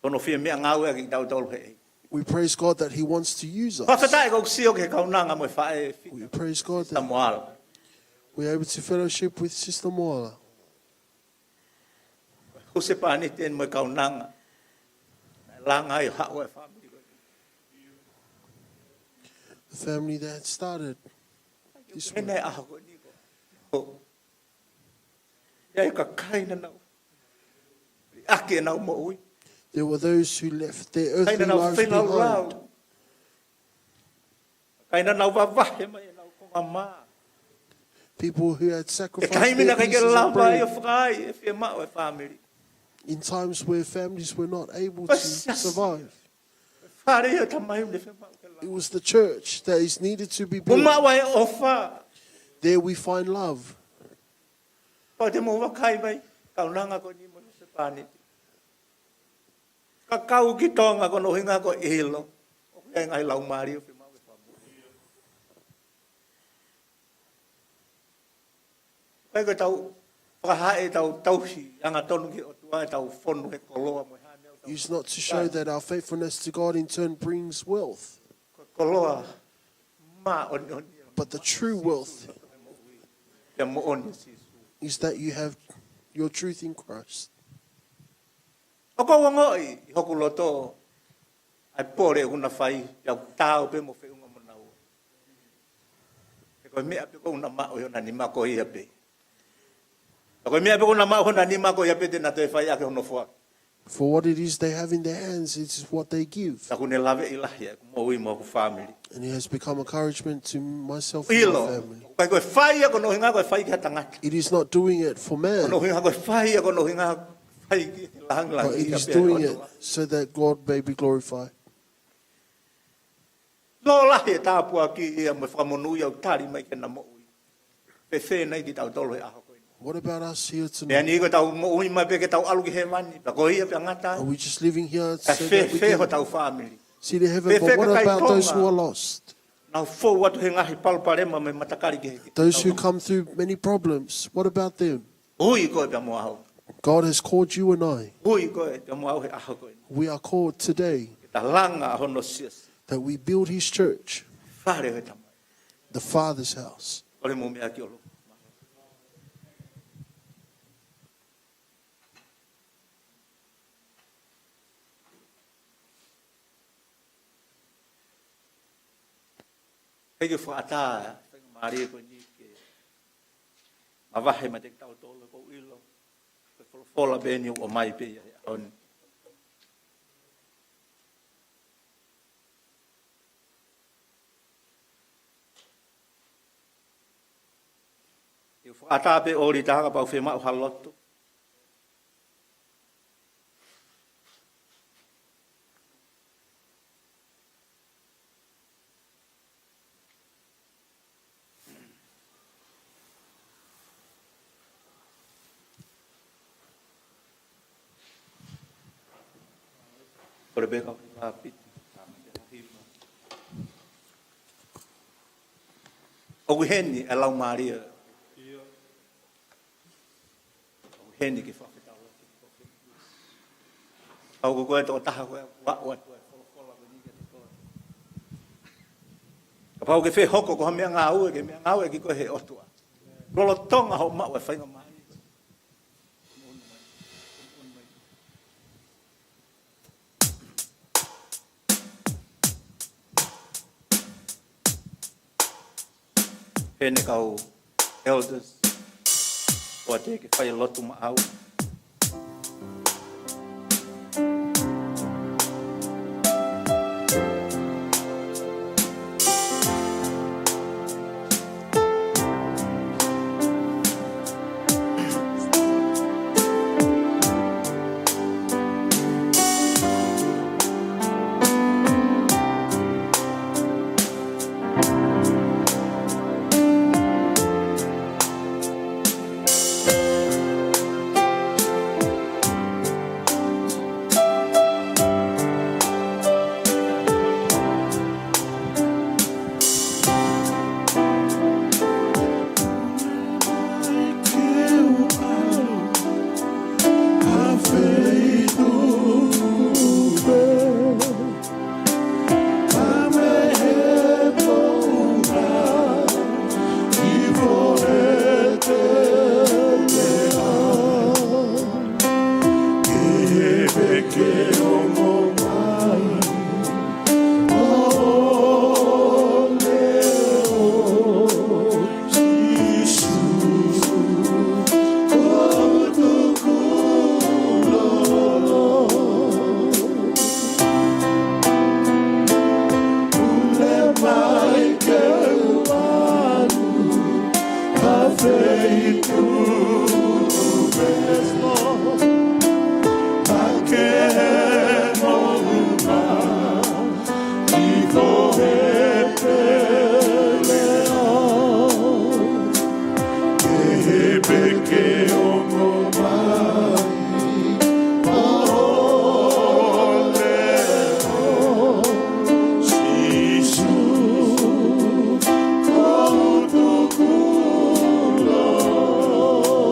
Ko hono fie meʻangāueʻaki kitautolu he. We praise God that He wants to use us. Fakafetaʻi ʻoku ou sio ki he kaunanga mo e faʻē We praise God Sister that Moala. We're able to fellowship with Sister Moala. Husepāniti eni mo e kaunanga. Naʻe langa ai ʻo haʻu e fāmili ko eni. The family that started this He one. Naʻe ʻaho ko eni ko. ʻI ai e kakai naʻa nau liʻaki ʻenau moʻui. There were those who left their Kakai earthly naʻa nau lives fengāulau. Behind. Kakai naʻa nau vavahe mai ʻenau konga mā. People who had ʻI he sacrificed taimi their naʻe ʻikai ke pieces of lava ai ʻo bread. Fakaʻai e fiemaʻu e fāmili. In times where families were not able to Yes, yes. Survive. Fale ia ʻo e Tamai naʻe fiemaʻu ke lava. It was the church that is needed to be Kuo built. Maʻu ai e ʻofa. There we find love. Pea te mou vakai mai, kaunanga ko eni mo e husepāniti. Ka kau ki Tonga ko hono ʻuhinga ko e ʻilo ʻoku ʻi ai e ngaahi laumālie ʻoku fiemaʻu ke fakamoʻui. ʻIkai ko ʻetau fakahā ʻetau tauhi angatonu ki he ʻOtua ʻetau fonu he koloa mo e hā meʻa ʻoku tau Is not to show that our faithfulness to God in turn brings wealth, Ko e koloa māʻoniʻoni. But the true wealth Pea moʻoni ʻa Sīsū. Is that you have your truth in Christ. ʻOku ou ongoʻi ʻi hoku loto ʻa e pole ʻoku na fai, pea u taau pē mo feʻunga mo naua. He ko e meʻa pē ʻoku na maʻu ʻi hona nima ko ia pē. He ko e meʻa pē ʻoku na maʻu ʻi hona nima ko ia pē te na toe fai ʻaki hono foaki. For what it is they have in their hands, it is what they give. Pea ʻoku ne laveʻi lahi ʻeku moʻui mo hoku fāmili. And it has become encouragement to myself and my ʻIlo, family. ʻikai ko e fai ia ko hono ʻuhinga ko e fai ki ha tangata. It is not doing it for man, Ko hono ʻuhinga ko e fai ia ko hono ʻuhinga fai ki he langilangi but it ia is pē doing ʻOtua. It so that God may be glorified. Lōlahi e tāpuaki ia mo e fakamonūʻia ʻoku tali mai ki heʻena moʻui. Fēfē nai kitautolu he ʻaho ko eni? What about us here Meʻa tonight? ni ko ʻetau moʻui mai pē ke tau ʻalu ki hēvani, pea ko ia pē ʻa ngata ai. Are we just living here Ka so that we fēfē can hotau fāmili? See the heaven, Fēfē but what kakai about those who konga? Are lost? Nau fou atu he ngaahi palopalema mo e matakali kehekehe. Those who come through many problems, what about them? Ui koe pea mo au. God has called you and I. Ui koe pea mo au he ʻaho ko eni. We are called today Ke ta langa hono siasi. That we build his church. Fale ʻo e Tamai. The Father's house. Kole mo meʻa ki ʻolunga. ʻEiki, fakaʻatā e faingamālie ko eni ke mavahe maʻa kitautolu, ʻoku ou ʻilo ko e folofola pē eni ʻoku ʻomai pē ia he ʻaho ni. ʻOku ou fakaʻatā pē ʻo lī taha kapau ʻe fiemaʻu ha lotu. Kole pē kau ki he piti. ʻOku ʻi heni e Laumālie. ʻOku ʻi heni ke fakafetaulaki. Kapau ko koe tokotaha ko ē kuo ʻoatu e folofola ko eni kiate koe. Kapau ʻoku ke fie hoko ko ha meʻangāue, ke meʻangāueʻaki koe ʻe he ʻOtua. Lolotonga hoʻo maʻu e faingamālie. Heni kau elders, ʻoua te ke fai lotu maʻau.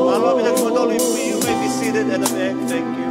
Mālō ʻaupito kimoutolu. You may be seated at the back. Thank you.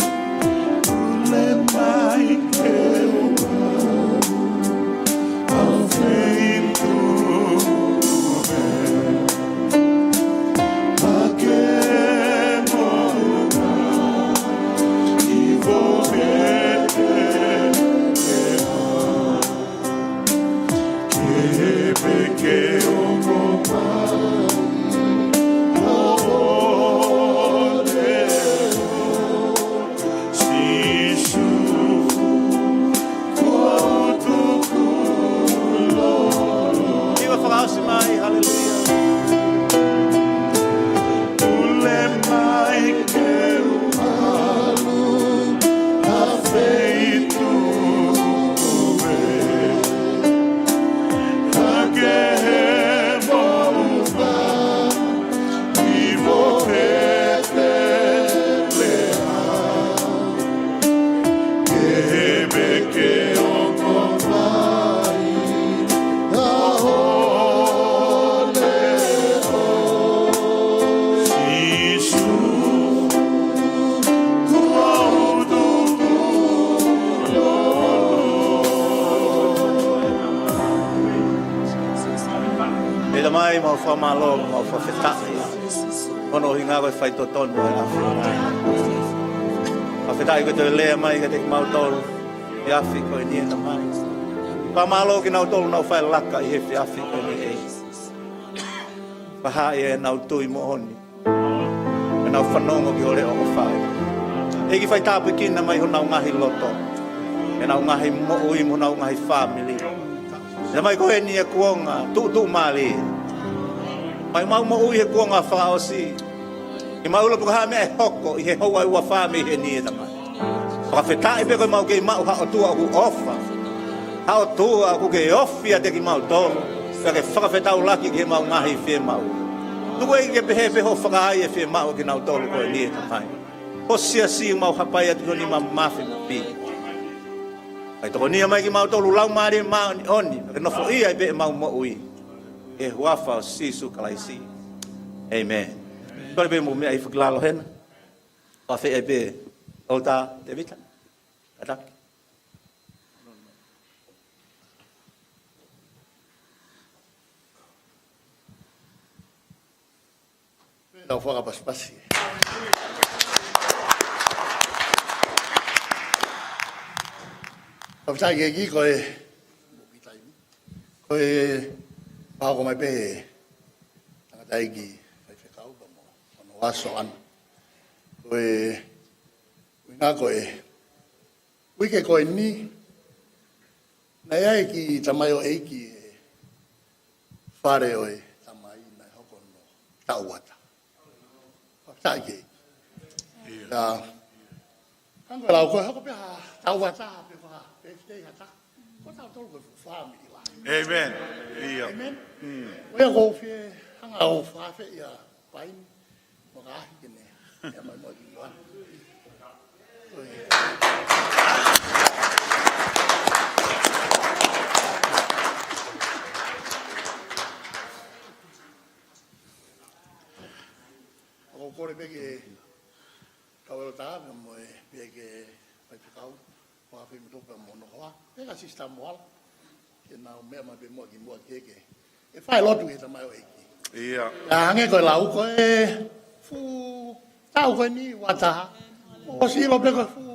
Mai, mau fakamālō, mau fakafetaʻi. Ko hono ʻuhinga ko e faitotonu ʻo e ʻAfiona. Fakafetaʻi ko e toe lea mai kiate kimautolu he efiafi ko eni ʻe Tamai. Fakamālō kinautolu naʻa nau fai laka ʻi he efiafi ko eni ʻEiki. Fakahā ʻenau tui moʻoni. ʻEnau fanongo ki hoʻo leʻo ʻoku fai. ʻEiki, fai tāpuekina mai honau ngaahi loto. ʻEnau ngaahi moʻui mo honau ngaahi fāmili. Tamai, ko eni e kuonga tuʻutuʻumālie. Mai mau moʻui he kuonga fakaʻosi. ʻIkai mau ʻilo pe ko e hā e meʻa ʻe hoko ʻi he houa ʻe ua fā mei heni ʻe Tamai. Fakafetaʻi pē ko ʻemau kei maʻu ha ʻOtua ʻoku ʻofa. Ha ʻOtua ʻoku ke ofi ʻiate kimautolu. Pea ke fakafetaulaki ki heʻemau ngaahi fiemaʻu. Tuku ʻEiki ke pehē pē hoʻo fakaai e fiemaʻu kinautolu ko eni ʻe Tamai. Ko e siasi ʻoku mau hapai atu ki ho nima mafimafi. Kae tokonia mai kimautolu Laumālie Māʻoniʻoni, ke nofoʻia ai pē ʻemau moʻui. ʻI he huafa ʻo Sīsū Kalaisi. ʻĒmeni. Kole pē mou meʻa hifo ki lalo hena. Fakafeʻiloaki pē, ʻOtua Tēvita. Kātaki. Tau fakapasipasi. Fakafetaʻi ki he ʻEiki ko e, ko e, pau ko mai pē he tangataʻeiki faifekau pea mo hono hoa Soana. Ko e, ʻuhinga ko e, uike ko eni, naʻe ʻi ai e kiʻi tamaioʻeiki he fale ʻo e tamai naʻe hoko hono taʻu uata. Fakafetaʻi ki he ʻEiki. ʻIo. Ka, hangē ko e lau ko ē, hoko pē ha taʻu uata, pe ko ha birthday ha taha. Ko tautolu ko e fuʻu fāmili lahi. ʻĒmeni. ʻIo. ʻĒmeni. Mm. Ko ia ʻoku ou fie hanga ʻo fakafeʻiloaki ʻa Paini. Mo ka ahi ke ne. Ia mai mo ki mua. ʻOku ou kole pē ke kau ʻelota pea mo e pē ke faifekau. Mo e fāmili pea mo hono hoa. Pea ka Sisitā Moala. Ke nau meʻa mai pē muʻa ki muʻa ke ke. ʻE fai lotu he tamaioʻeiki. ʻIo. Ka hangē ko e lau ko e fuʻu taʻu ko eni uata. ʻOsi ʻilo pē ko e fuʻu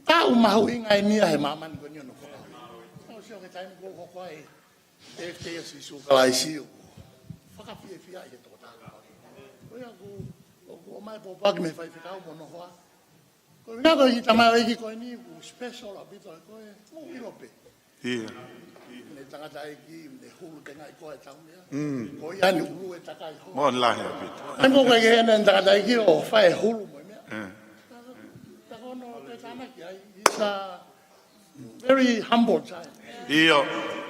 taʻu mahuʻinga eni ia he māmani ko eni ʻo hono hoa. Tau sio ki he taimi kuo hoko ai. Tēvita ʻia Sīsū Kalaisi ʻoku fakafiefiaʻi he tokotaha. Ko ia ʻoku, ʻoku ʻomai pōpoaki mei he faifekau mo hono hoa. Ko e ʻuhinga ko e kiʻi tamaioʻeiki ko eni ʻoku special ʻaupito ko e ʻoku ʻilo pē. ʻIo. Ne tangataʻeiki, ne hulu tengaʻi ko e tau meʻa. Mm. Ko ia ni hulu e takai ho. Mo lahi ʻaupito. Ai mo ko e ke ne tangataʻeiki ʻo fai hulu mo e meʻa. Mm. Takono te tānaki ai, he's a very humble child. ʻIo.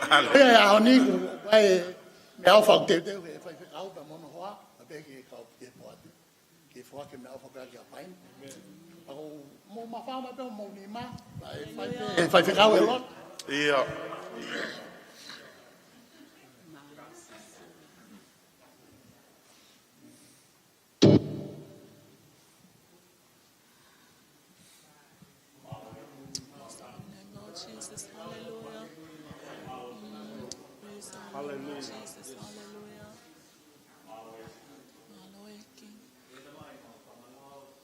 Ko ia ʻi he ʻaho ni ʻoku ʻi ai e meʻaʻofa ʻoku teuteu he faifekau pea mo hono hoa, a pē ke kau ke poate. Ke foaki e meʻaʻofa ko ia kia Paini. Pea ʻoku mou mafao mai pē homou nima, pea ʻe fai pē, ʻe faifekau e lotu. ʻIo. Praise the name, Lord Jesus. Hallelujah. Mm, praise the name, Lord Jesus. Hallelujah. Mālō ʻEiki.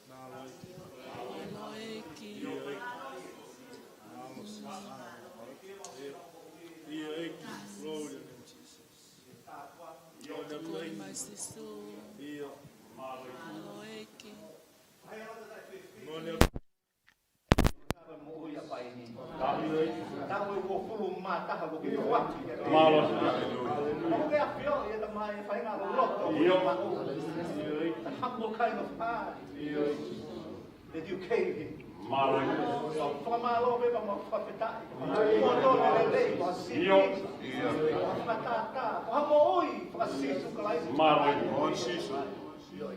Mālō ʻEiki. Mm. Glory to Jesus. Ko e mai Sīsū. Mālō ʻEiki. Moʻui ʻa Paini. Taʻu ʻe uofulu mā taha kuo ke foaki. Mālō. Ko e ʻafio ʻi he Tamai e faʻahinga loloto. ʻIo. The humble kind of heart. ʻIo. That you came here. Mālō. Fakamālō pē pea mo e fakafetaʻi. Ko e lelei, ko e siʻi. ʻIo. Ko e fakatātā. Ko e moʻui faka-Sīsū Kalaisi. Mālō. ʻIo.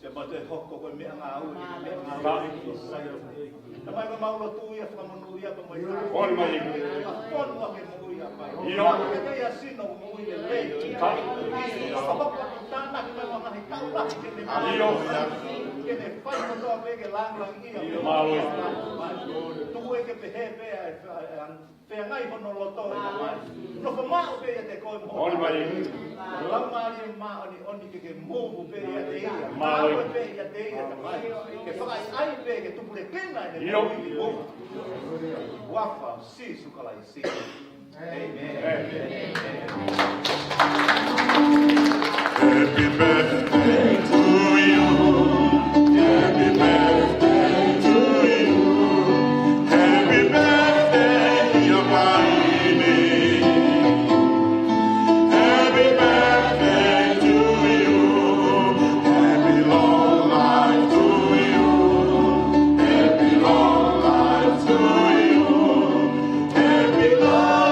Ke mau toe hoko ko e meʻangāue, meʻangāue. Tamai, ko ʻemau lotu ia, fakamonūʻia pea mo e ʻOtua. Fonu ʻa e moʻui ʻa Paini. ʻIo. Ke teʻeki ai sino moʻui lelei. Ka. Ka hoko atu tānaki mai mo e ngaahi taʻu lahi ke ne. ʻIo. Ke ne fai kotoa pē ke lāngilangiʻia. ʻIo. Mālō. Tuku Ko e ke pehē pē ʻa e, ʻa e, ʻa e, feangai hono loto ʻe Tamai. Nofo maʻu pē ʻiate koe mo Oli mai. Laumālie Māʻoniʻoni ke ke move pē ʻiate ia. Maui. Maui pē ʻiate ia Tamai. Ke fakaʻaiʻai pē ke tupulekina ʻene Io. Moʻui ki muʻa. Huafa ʻo Sīsū Kalaisi. Amen. Happy birthday to you. Happy birthday to you. Happy birthday, dear Maini. Happy birthday to you. Happy long life to you. Happy long life to you. Happy long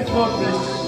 God bless.